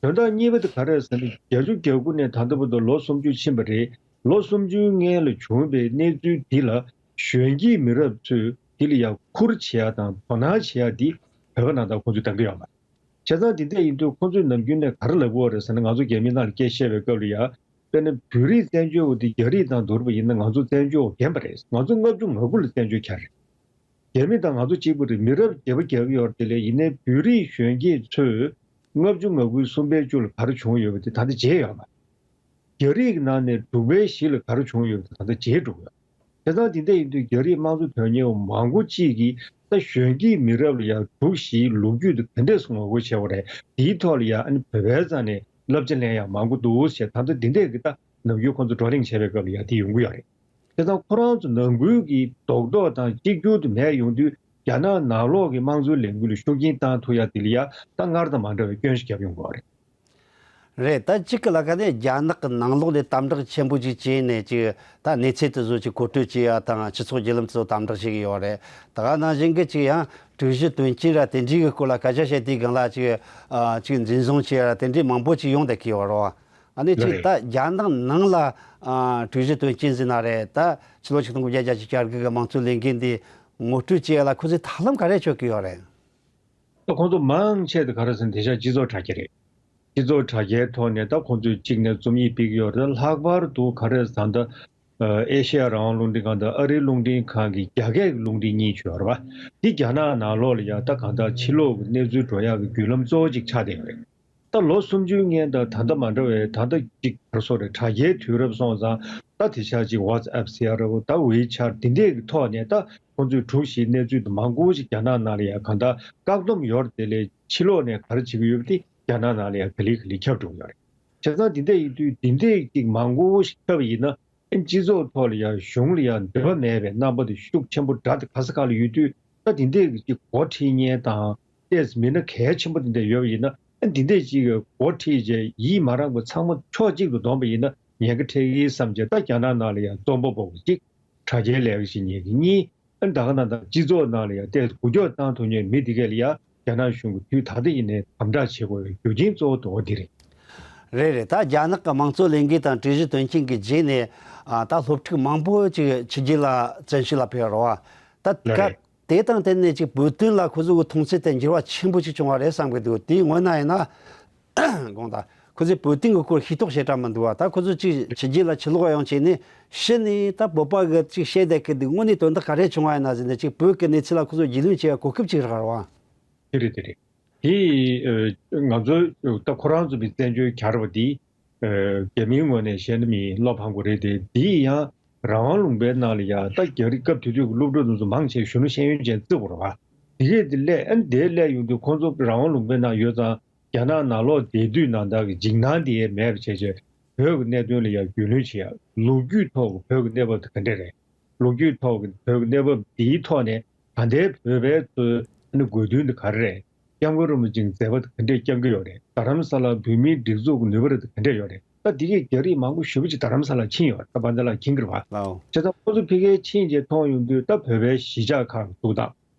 དོན་དག་གཉིས་པ་དེ་ག་རེ་ཟེར་ན། བརྒྱད་ཅུ་གྱ་དགུ་ནས་ད་ལྟ་བར་དུ་ལོ་སུམ་ཅུ་ཕྱིན་པ་རེད། ལོ་སུམ་ཅུའི་སྔོན་ལ་བྱུང་བའི་གནས་ཚུལ་འདི་ལ་གཞོན་སྐྱེས་མི་རབས་ཚོས་འདི་ལ་ཡ་ཁུར་བྱེད་ཡ་དང་དོ་སྣང་བྱེད་ཡ་འདི་བོད་པ་ནང་ད་ཁོང་ཚོས་འདང་གི་ཡོད་མ་རེད། བྱས་ཙང་འདི་འདྲ་ཡིན་དུས་ཁོང་ཚོས་ནམ་རྒྱུན་ནས་ག་རེ་ལབ་ཀྱི་ཡོད་རེད་ཟེར་ན། ང་ཚོ་རྒྱ་མི་ནང་ལ་སྐད་བཤད་པའི་སྐབས་ལ་ཡ། དཔེར་ན་བོད་རིགས་བཙན་བྱོལ་བ་དེ་རྒྱ་རིགས་དང་བསྡུར་བ་ཡིན་ན་ང་ཚོ་བཙན་བྱོལ་བ་རྒན་པ་རེད། ང་ཚོ་ལྔ་བཅུ་ང་དགུ་ལ་བཙན་བྱོལ་ཁྱེར་རེད། རྒྱ་མི་དང་ང་ཚོ་གཅིག་པ་རེད། མི་རབས་བརྒྱད་པ་རྒྱག་གི་ཡོད་རེད། དེ་ལས་ཡིན་ནའི་བོད་རིགས་གཞོན་སྐྱེས་ཚོས་ལྔ་བཅུ་ང་དགུའི་གསུམ་པའི་བཅུ་ལ་ག་རེ་བྱུང་ཡོད་པ་དེ་ད་ལྟ་བརྗེད་ཡོད་མ་རེད། རྒྱ་རིགས་ཀྱི་ནང་ནས་དྲུག་པའི་བཞི་ལ་ག་རེ་བྱུང་ཡོད་པ་དེ་ད་ལྟ་བརྗེད་འགྲོ་གི་ཡོད། བྱས་ཙང་དེ་འདྲ་ཡིན་དུས་རྒྱ་རིགས་དམངས་གཙོ་དོན་གཉེར་བ་མང་པོ་གཅིག་གིས་ད་གཞོན་སྐྱེས་མི་རབས་ལ་ཡང་དྲུག་བཞིའི་ལོ་རྒྱུས་དེ་ག་འདྲས་སེ་ངོ་རྒོལ་བྱས་པ་རེད། དེའི་ཐོག་ལ་ཡང་ཨ་ནི་བོད་པའི་རྩ་ནས་བསླབ་བྱ་ལེན་ཡག་མང་པོ་འདུག་ཟེར། ད་ལྟ་འདི་འདྲས་ཀྱི་ད་ནམ་རྒྱུན་ཁོང་ཚོ་བགྲོ་གླེང་བྱས་པའི་སྐབས་ལ་ཡང་དེ་ཡོང་གི་ཡོད་རེད། བྱས་ཙང་ཁོ་རང་ཚོ་ནང་ཁུལ་གྱི་རྡོག་རྡོག་དང་གཅིག་གྱུར་དུ་མེད་ཡོང་དུས། རྒྱ་ནག་ནང་ལོགས་ཀྱི་དམངས་གཙོའི་ལས་འགུལ་ལ་ཤུགས་རྐྱེན་བཏང་ཐུབ་ཡ་དེ་ལ་ཡ་ད་སྔར་དང་མ་འདྲ་བའི་སྐྱོན་ཞིག་བརྒྱབ་ཡོང་གི་ཡོད་རེད། རེད། ད་གཅིག་གི་ལ་ཁ་ནས་རྒྱ་ནག་གི་ནང་ལོགས་ནས་དམ་དྲག་ཆེན་པོ་ཅིག་བྱས་ནས། ཅིག་ད་གནས་ཚུལ་དེ་ཚོ་ཅིག་གོ་སྒྲིག་བྱེད་ཡ་དང་སྤྱི་ཚོགས་བརྒྱུད་ལམ་ཚོ་དམ་དྲག་བྱེད་ཀྱི་ཡོད་རེད། ད་ག་ནང་བཞིན་གྱི་ཅིག་ཡང་དྲུག་བཞི་དོན་རྐྱེན་ར་དེ་འདྲའི་གི་སྐོར་ལ་སྐད་ཆ་བཤད་དུས་སྒང་ལ་ཅིག་ཨ་ཅིག་འཛིན་བཟུང་བྱེད་ཡ་ར་དེ་འདྲའི་མང་པོ་ཅིག་ཡོང་བསྡད་ཀྱི་ཡོད་རེད། ཨ་ནི་ཅིག་རེད། ད་རྒྱ་ནག་ནང་ལ་ཨ་དྲུག་བཞི་དོན་རྐྱེན་ཟེར་ན་རེད། ད་ཕྱི་ལོ་ཆིག་སྟོང་དགུ་བརྒྱ་བརྒྱད་ཅུ་གྱ་དགུ་གི་དམངས་གཙོའི་ལས་འགུལ་འདི་ངོ་སྤྲོད་བྱེད་ཡ་ལ་ཁོ་ཚོས་ཐབས་ལམ་ག་རེ་སྤྱོད་ཀྱི་ཡོད་རེད། ད་ཁོང་ཚོ་མང་ཆེ་དེ་ག་རེ་ཟེར་ན་དེང་སང་སྤྱི་ཚོགས་དྲ་རྒྱ་རེད། སྤྱི་ཚོགས་དྲ་རྒྱའི་ཐོག་ནས་ད་ཁོང་ཚོས་གཅིག་ནས་རྩོམ་ཡིག་སྤེལ་གྱི་ཡོད་རེད། ལྷག་པར་དུ་ག་རེ་ཟེར་ན་ད་ཨེ་ཤེ་ཡ་རང་དབང་རླུང་འཕྲིན་ཁང་དང་ཨ་རིའི་རླུང་འཕྲིན་ཁང་གི་རྒྱ་སྐད་ཀྱི་རླུང་འཕྲིན་གཉིས་ཅིག་ཡོད་རེད་པ། འདི་རྒྱ་ནག་ནང་ལོགས་ལ་ཡ་ད་གང་ལྟར་ཕྱི་ལོགས་ཀྱི་གནས་ཚུལ་འགྲོ་ཡག་གི་བརྒྱུད་ལམ་གཙོ་བོ་གཅིག་ཆགས་བསྡད་ཡོད་རེད། ད་ལོ་སུམ་ཅུའི་སྔོན་དང་ད་ལྟ་མ་འདྲ་བའི། ད་ལྟ་གཅིག་ག་རེ་ཟེར་དགོས་རེད། དྲ་རྒྱའི་དུས་རབས་སོང་ཙང་ད་དེང་སང་གཅིག་ཝ་ཊི་སི་ཨེབ་ཟེར་ཡ་རེད། ད་ཝེ་ཆེ་ཊི་འདི་འདྲས་ཀྱི་ཐོག་ནས་ད་ཁོང་ཚོས་དྲུག་བཞིའི་གནས་ཚུལ་དེ་མང་པོ་ཞིག་རྒྱ་ནག་ནང་ལ་ཡ་གང་ལྟར་བཀག་སྡོམ་ཡོད་རེད། དེ་ལས་ཕྱི་ལོགས་ནས་ག་རེ་བྱེད་ཀྱི་ཡོད་པ་དེ་རྒྱ་ནག་ནང་ལ་ཡ་ག་ལེ་ག་ལེ་ཁྱབ་འགྲོ་གི་ཡོད་རེད། བྱས་ཙང་འདི་འདྲས་ཡིན་དུས་འདི་འདྲས་ཀྱི་མང་པོ་ཞིག་ཁྱབ་པ་ཡིན་ན། སྤྱི་ཚོགས་ཐོག་ལ་ཡང་གཞུང་ལ་ཡང་འདོད་པ་མེད་པའི་རྣམ་པ་དེ་ཤུགས་ཆེན་པོ་འདྲ་དེ་ག་ས་ག་ལ་ཡོད་དུས། ད་དེ་འདྲས་ཀྱི་ཅིག་འགོ་ཁྲིད་མཁན་དང་ཏོག་ཙམ་མི་སྣ་གལ་ཆེན་པོ་དེ་འདྲ་ཡོད་པ་ཡིན་ན། ཨ་དེ་འདྲས་ཅིག་གི་འགོ་ཁྲིད་བྱས་ཡིད་མ་རངས་པ་ཚང་མ་ཕྱོགས་གཅིག་ཏུ་བསྡོམས་པ་ཡིན་ན་ཉེན་ཁ་འཕྲད་ཀྱི་བསམ་བྱས། ད་རྒྱ་ནག་ནང་ལ་ཡང་རྩོམ་པ་པོ་གཅིག་དྲ་རྒྱའི་ལས་ཀ་བྱེད་མཁན་གྱི་གཉིས། ཨ་ད་ག་ནང་ད་སྤྱི་ཚོགས་ནང་ལ་ཡང་ཏོག་ཙམ་འགུལ་སྐྱོད་བཏང་ཐུབ་མཁན་མི་དེ་གས་ལ་ཡང་རྒྱ་ནག་གཞུང་གིས་དུས་ད་ལྟ་ཡིན་ནའི་དམ་དྲག་བྱེད་དགོས་པའི་རྒྱུ་རྐྱེན་གཙོ་བོ་དེ་འོ་དེ་རེད། རེད་རེད། ད་རྒྱ་ནག་གི་དམངས་གཙོ་ལས་འགུལ་དང་དྲུག་བཞི་དོན་རྐྱེན་གྱི་རྗེས་ནས། ཨ་ད་སློབ་ཕྲུག་མང་པོ་ཅིག་ཕྱི་རྒྱལ་ལ་བཙན་ཤེད་ལ་ཕེབས་རོགས། ད་ལགས་སྐབས་རེད། དེ་དང་དེ་ནས་ཅིག་བོད་དོན་ལ་ཁོ་ཚོ་གི་མཐོང་ཚུལ་དེ་འགྱུར་བ་ཆེན་པོ་ཅིག་བྱུང་བ་རེད་བསམ་གི་འདུག་དེའི་ངོས་ན་ཡིན་ན། དགོངས་དག་ཁོ་ཚོས་བོད་དོན་གྱི་སྐོར་ཤེས་རྟོགས་བྱེད་གྲབས་མི་འདུག་བ། ད་ཁོ་ཚོ་ཅིག་ཕྱི་རྒྱལ་ལ་ཕྱིར་ལོག་ཡོང་བྱས་ནས་ཕྱི་ནས་ད་བོད་པ་གི་ཅིག་བཤད་བསྡད་གི་འདུག་དངོས་གནས་དོན་དག་ག་རེ་བྱུང་བ་ཡིན་ན་ཟེར་ནས་ཅིག་བོད་ཀྱི་གནས་ཚུལ་ལ་ཁོ་ཚོ་རྒྱུས་ལོན་བྱེད་ཡ་གོ་སྐབས་ཅིག་རག་རོགས། དེ་རེད། དེ་རེད། དེ་ཨ་ང་ཚོ་ད་ཁོ་རང་ཚོ་མི་བཙན་བྱོལ་གྱར་བ་འདི། ཨ་རྒྱ་མིའི་ངོས་ནས་བཤད་ན་མི་བློ་ཕངས་པོ་རེད་དེ། འདི་ཡང་རང་དབང་ལུང་པའི་ནང་ལ་ཡ་ད་རྒྱ་རིགས་སྐབས་དེ་དུས་ཀྱི་སློབ་ཕྲུག་དེ་ཚོ་མང་ཆེ་གཞོན་ནུ་ཤེས་ཡོན་ཅན་བརྩི་དགོས་རེད་བ། དེ་གས་དེ་སླེབས། ཨ་ནི་དེ་སླེབས་ཡོང་དུས་ཁོང་ཚོ་རང་དབང་ལུང་པའི་ནང་ཡོད་ཙང་། རྒྱ་ནག་ནང་ལོགས་བསྡད་དུས་ནང་ལྟར་གྱི་འཇིགས་སྣང་དེ་མེད་པ་བྱས་བྱས། བོད་ཀྱི་གནད་དོན་ལ་ཡང་རྒྱུས་ལོན་བྱེད་ཡ། ལོ་རྒྱུས་ཐོག་གི་བོད་ཀྱི་གནས་བབ་དེ་ག་འདྲ་རེད། ལོ་རྒྱུས་ཐོག་གི་བོད་ཀྱི་གནས་བབ་འདིའི་ཐོག་ནས་ད་ལྟའི་བོད་པའི་ཚོའི་ཨ་ནི་དགོས་འདུན་དེ་ག་རེ་རེད། སྐྱབས་མགོན་རིན་པོ་ཆེའི་མཛད་པ་དེ་ག་འདྲས་སྐྱོང་གི་ཡོད་རེད། རྡ་རམ་ས་ལར་བོད་མིའི་སྒྲིག་འཛུགས་ཀྱི་ནུས་པ་རེ་དེ་ག་འདྲས་ཡོད་རེད། ད་འདི་གས་རྒྱ་རིགས་མང་པོ་ཞེ་པོ་ཅིག་རྡ་རམ་ས་ལར་ཕྱིན་ཡོད་རེད། ད་བར་མཚམས་ལ་མཁྱེན་གྱི་རེད་བ། ལའོ། བྱས་ཙང་ཁོ་ཚོ་ཕ་གིར་ཕྱིན་རྗེས་མཐོང་ཡོང་དུས། ད་བོད་པའི་གཞིས་ཆགས་ཁག་གི་གཙུག་སྟངས།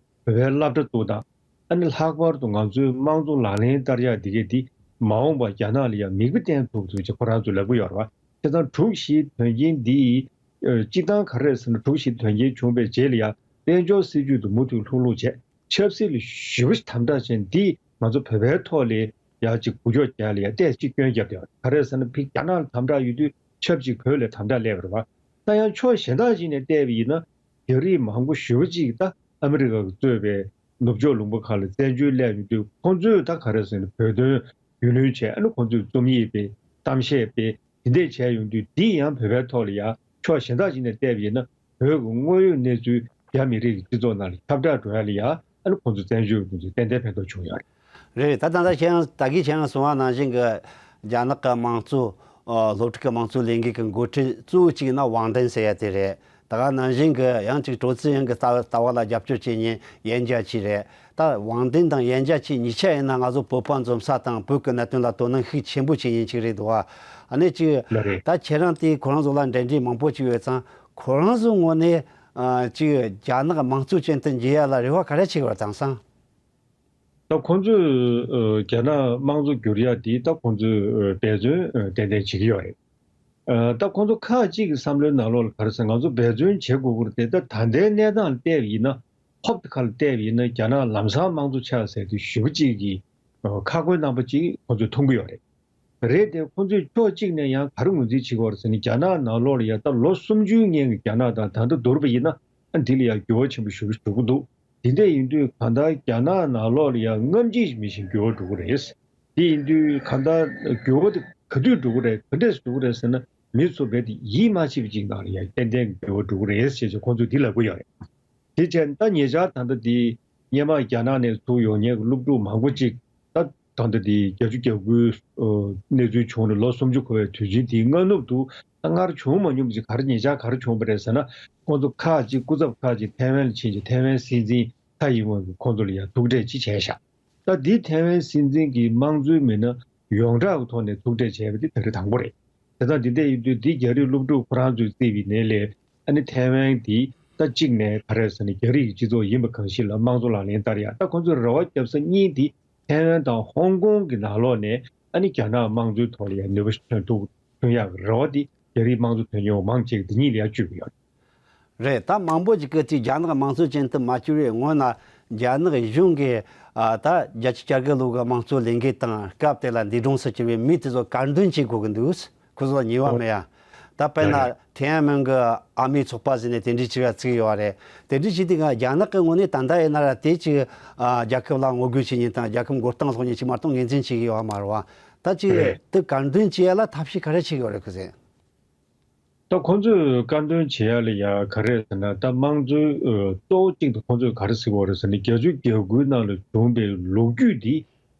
བོད་པའི་སློབ་གྲྭ་གཙུག་སྟངས། ཨ་ནི་ལྷག་པར་དུ་ང་ཚོའི་དམངས་གཙོ་ལག་ལེན་བསྟར་ཡག་འདི་གས་འདི་མ་འོངས་པར་རྒྱ་ནག་ལ་ཡང་མིག་དཔེ་བསྟན་ཐུབ་ཐུབ་ཅིག་ཁོ་རང་ཚོས་ལབ་ཀྱི་ཡོད་རེད་བ། བྱས་ཙང་དྲུག་བཞིའི་དོན་རྐྱེན་འདི་ཡིས་ཨ་སྤྱིར་བཏང་ག་རེ་ཟེར་ན། དྲུག་བཞིའི་དོན་རྐྱེན་བྱུང་བའི་རྗེས་ལ་ཡང་དཔལ་འབྱོར་སྲིད་ཇུས་དེ་མུ་མཐུད་ལྷུག་ལྷུག་བྱས། ཆབ་སྲིད་ལ་ཞེ་པོ་ཞིག་དམ་དྲག་བྱས། འདི་ ང་ཚོ་བོད་པའི་ཐོག་ལ་ཡ་གཅིག་འགུལ་སྐྱོད་བྱས་ལ་ཡ་ཏོག་ཙམ་སྐྱོན་བརྒྱབ་བསྡད་ཡོད་རེད། ག་རེ་ཟེར་ན་ཕ་གི་རྒྱ་ནག་ལ་དམ་དྲག་ཡོད་དུས་ཆབས་ཅིག་བོད་ལ་དམ་དྲག་སླེབས་པ་རེད་བ། ད་ཡང་ཕྱོགས་གཞན་དག་ཅིག་ནས་བལྟས་པ་ཡིན་ན། རྒྱ་རིགས་མང་པོ་ཞེ་པོ་ཅིག་ད་ཨ་མི་རི་ཀ་གིས་གཙོས་པའི་ནུབ་ཕྱོགས་ལུང་པ་ཁག་ལ་བཙན་བྱོལ་སླེབས་ཡོང་དུས་ཁོང་ཚོས་ད་ག་རེ་ཟེར་ན་བོད་དོན་རྒྱུས་ལོན་བྱས། ཨ་ནི་ཁོང་ཚོས་རྩོམ་ཡིག་སྤེལ། གཏམ་བཤད་སྤེལ། དེ་འདྲས་བྱས་ཡོང་དུས་འདིས་ཡང་བོད་པའི་ཐོག་ལ་ཡ་ཕྱོགས་གཞན་དག་ཅིག་ནས་བལྟས་པ་ཡིན་ན་བོད་ཀྱི་དངོས་ཡོད་གནས་ཚུལ་རྒྱ་མི་རིགས་ཀྱི་སྤྱི་ཚོགས་ནང་ལ་ཁྱབ་བསྒྲགས་འགྲོ་ཡ་ལ་ཡ་ཨ་ནི་ཁོང་ཚོ་བཙན་བྱོལ་བ་ཚོས་ཏན་ཏན་ཕན་ཐོགས་བྱུང་ཡོད་རེད། རེད། ད་ད་ལྟ་ཁྱེད་རང་ད་གིན་ཁྱེད་རང་གསུངས་པ་ནང་བཞིན་གྱི་རྒྱ་ནག་གི་དམངས་གཙོ་ཨ་སློབ་ཕྲུག་གི་དམངས་གཙོ་ལས་འགུལ་གྱི་འགོ་ཁྲིད་གཙོ་བོ་གཅིག་ཡིན་ན་ཝང་ཏན་ཟེར་ཡ་དེ་རེད། ད་ག་ནང་བཞིན་གྱི་ཡང་ཅིག་སྤྲོ་ཚིགས་ཡང་གི་ལྟ་ལྟ་བ་ལ་རྒྱབ་སྐྱོར་བྱེད་མཁན་ཡན་ཅཱ་ཆི་རེད། ད་ཝང་ཏན་དང་ཡན་ཅཱ་ཆི་གཉིས་ཆ་ཡིན་ན་ང་ཚོ་བོད་པ་འཛོམས་ས་དང་བོད་ཀྱི་གནད་དོན་ལ་དོ་སྣང་ཤུགས་ཆེན་པོ་བྱེད་མཁན་ཅིག་རེད་འདུག་བ། ཨ་ནི་ཅིག་ལགས་རེད། ད་ཁྱེད་རང་དེ་ཁོ་རང་ཚོ་ལ་འབྲེལ་འདྲིས་མང་པོ་ཅིག་ཡོད་ཙང་ཁོ་རང་ཚོའི་ངོས་ནས་ཨ་ཅིག་རྒྱ་ནག་དམངས་གཙོ་ཅན་དུ་འགྱུར་ཡ་ལ་རེ་བ་ག་རེ་བྱེད་ཀྱི་ཡོད་དམ་སང་། ད་ཁོང་ཚོས་ཨ་རྒྱ་ནག་དམངས་གཙོ་བསྒྱུར་ཡ་དེ་ད་ཁོང་ཚོས་ཨ་འབད་བརྩོན་ཨ་ཏན་ཏན་བྱེད་ཀྱི་ཡོད་རེད། ཨ་ད་ཁོང་ཚོ་ཁག་ཅིག་གི་བསམ་བློའི་ནང་ལོགས་ལ་ག་རེ་ཟེར། ང་ཚོ་འབད་བརྩོན་བྱེད་དགོས་ཀྱི་རེད་དེ། ད་ད་ལྟའི་གནས་སྟངས་ལ་བལྟས་པ་ཡིན་ན། ཧོབ་ཏེ་ཁ་ལ་བལྟས་པ་ཡིན་ན་རྒྱ་ནག་ལམ་སང་དམངས་གཙོ་ཆགས་ཟེར་དུས་ཞེ་པོ་ཅིག་གི་ཨ་ཁག་པོའི་རྣམ་པ་ཅིག་ཁོང་ཚོས་མཐོང་གི་ཡོད་རེད། རེད་དེ། ཁོང་ཚོས་ཕྱོགས་གཅིག་ནས་ཡང་ག་རེ་ངོས་འཛིན་བྱེད་ཀྱི་ཡོད་རེད་ཟེར་ན། རྒྱ་ནག་ནང་ལོགས་ལ་ཡ་ད་ལོ་སུམ་ཅུའི་སྔོན་གྱི་རྒྱ་ནག་དང་ད་ལྟ་བསྡུར་བ་ཡིན་ན་ཨ་འདི་ལ་ཡ་འགྱུར་བ་ཆེན་པོ་ཞེ་པོ་འགྲོ་གི་འདུག་དེ་འདྲ་ཡིན་དུས་གང་ལྟར་རྒྱ་ནག་ནང་ལོགས་ལ་ཡ་སྔ་ཕྱི་མི་ཤེས་འགྱུར་བ་འགྲོ་གི་རེད། དེ་ཡིན་དུས་གང་ལྟར་འགྱུར་བ་དེ་ག་དུས་འགྲོ་གི་རེད། ག་འདྲས་འགྲོ་གི་རེད་ཟེར་ན། མི་ཚོ་རྦད་དེ་ཡིད་མ་ཆེས་པ་ཅིག་ནང་ལ་ཡ་ཏན་ཏན་འགྱུར་བ་འགྲོ་གི་རེད་ཅེས་ཁོང་ཚོས་འདི་ལབ་ཀྱི་ཡོད་རེད། དེ་བྱས་ད་ཉེ་ཆར་ད་ལྟ་འདི་སྔོན་མ་རྒྱ་ནག་ནས་ཚུར་ཡོང་མཁན་གྱི་སློབ་ཕྲུག་མང་པོ་ཅིག་ད་ད་ལྟ་འདི་བརྒྱད་ཅུ་གྱ་དགུའི་ཨ་གནས་ཚུལ་བྱུང་ནས་ལོ་སུམ་ཅུ་འཁོར་བའི་དུས་ཆེན་དེའི་སྔ་ནུབ་ཏུ་ད་སྔར་བྱུང་མ་མྱོང་པ་ཅིག་ག་རེ་ཉེ་ཆར་ག་རེ་བྱུང་བ་རེད་ཟེར་ན། ཁོང་ཚོ་ཁག་ཅིག་སྐུ་ཚབ་ཁག་ཅིག་ཐའེ་ཝན་ལ་ཕྱིན་ཅིང་ཐའེ་ཝན་སྲིད་འཛིན་ཚའེ་ཡིན་ཝེན་གྱིས་ཁོང་ཚོ་ལ་ཡང་ཐུག་འཕྲད་ཅིག་བྱས་ཤག་ད་འདི་ཐའེ་ཝན་སྲིད་འཛིན་གྱིས་དམངས་གཙོའི་མི་སྣ་ཡོངས་གྲགས་ཀྱི་ཐོག་ནས་ཐུག་འཕྲད་བྱས་པ་འདི་ད་རེས་དང་པོ་རེད། དེ་དང་འདི་འདྲ་ཡིན་དུས་འདི་རྒྱ་རིགས་སློབ་ཕྲུག་ཁོ་རང་ཚོས་བརྩིས་པའི་ནང་ལས་ཨ་ནི་ཐའེ་ཝན་འདི་ད་གཅིག་ནས་ག་རེ་ཟེར་ན་རྒྱ་རིགས་ཀྱི་སྤྱི་ཚོགས་ཡིན་པ་གང་ཞིག་ལ་དམངས་གཙོ་ལག་ལེན་བསྟར་ཡ། ད་ཁོང་ཚོས་རེ་བ་བརྒྱབ་ས་གཉིས་འདི་ཐའེ་ཝན་དང་ཧོང་ཀོང་གི་ནང་ལོགས་ནས་ཨ་ནི་རྒྱ་ནག་དམངས་གཙོའི་ཐོག་ལ་ཡ་ནུས་པ་ཐོན་ཐུབ་ཐོན་ཡག་གི་རེ་བ་འདི་རྒྱ་རིགས་དམངས་གཙོ་དོན་གཉེར་བ་མང་ཆེ་གིས་འདི་གཉིས་ལ་ཡ་བཅོལ་གྱི་ཡོད། རེད། ད་མང་པོ་ཅིག་གིས་དེ་རྒྱ་ནག་དམངས་གཙོ་ཅན་དུ་མ་བསྒྱུར་བའི་སྔོན་ན་རྒྱ་ནག་གཞུང་གིས་ཨ་ད་བརྒྱད་ཅུ་གྱ་དགུ་ལོ་གི་དམངས་གཙོ་ལས་འགུལ་དང་སྐབས་དེ་ལ་འདས་གྲོངས་སུ་གྱུར་བའི་མི་དེ་ཚོ་དཀར་འདོན་བྱེད་དགོས་ཀྱི་འདུག་ཁོ་ཚོ་ཉེས་པ་མེད་ཡ། ད་དཔེར་ན་ཐེན་ཨན་མེན་གྱི་ཨ་མའི་ཚོགས་པ་ཟེར་ནས་དེ་འདྲའི་ཅིག་ལ་བརྩིས་ཡོད་རེད། དེ་འདྲའི་ཅིག་དེ་ག་རྒྱ་ནག་གི་ངོས་ནས་ད་ལྟ་ཡིན་ན་ར་དེ་ཅིག་ཨ་རྒྱལ་ཁབ་ལ་ངོ་རྒོལ་བྱེད་མཁན་དང་རྒྱལ་ཁབ་མགོ་རྟིང་སློག་མཁན་ཅིག་མ་གཏོགས་ངོས་འཛིན་བྱེད་ཀྱི་ཡོད་མ་རེད་བ། ད་ཅིག་རེད། དེ་དཀར་འདོན་བྱེད་ཡ་ལ་ཐབས་ཤེས་ག་རེ་བྱེད་ཀྱི་ཡོད་རེད་ཁོ་ཚོས། ད་ཁོང་ཚོས་དཀར་འདོན་བྱེད་ཡ་ལ་ཡ་ག་རེ་ཟེར་ན། ད་དམངས་གཙོའི་ཨ་གཙོ་བོ་གཅིག་ཏུ་ཁོང་ཚོས་ག་རེ་ཟེར་གྱི་ཡོད་རེད་ཟེར་ན། བརྒྱད་ཅུ་གྱ་དགུའི་ནང་ལ་བྱུང་བའི་ལོ་རྒྱུས་འདི་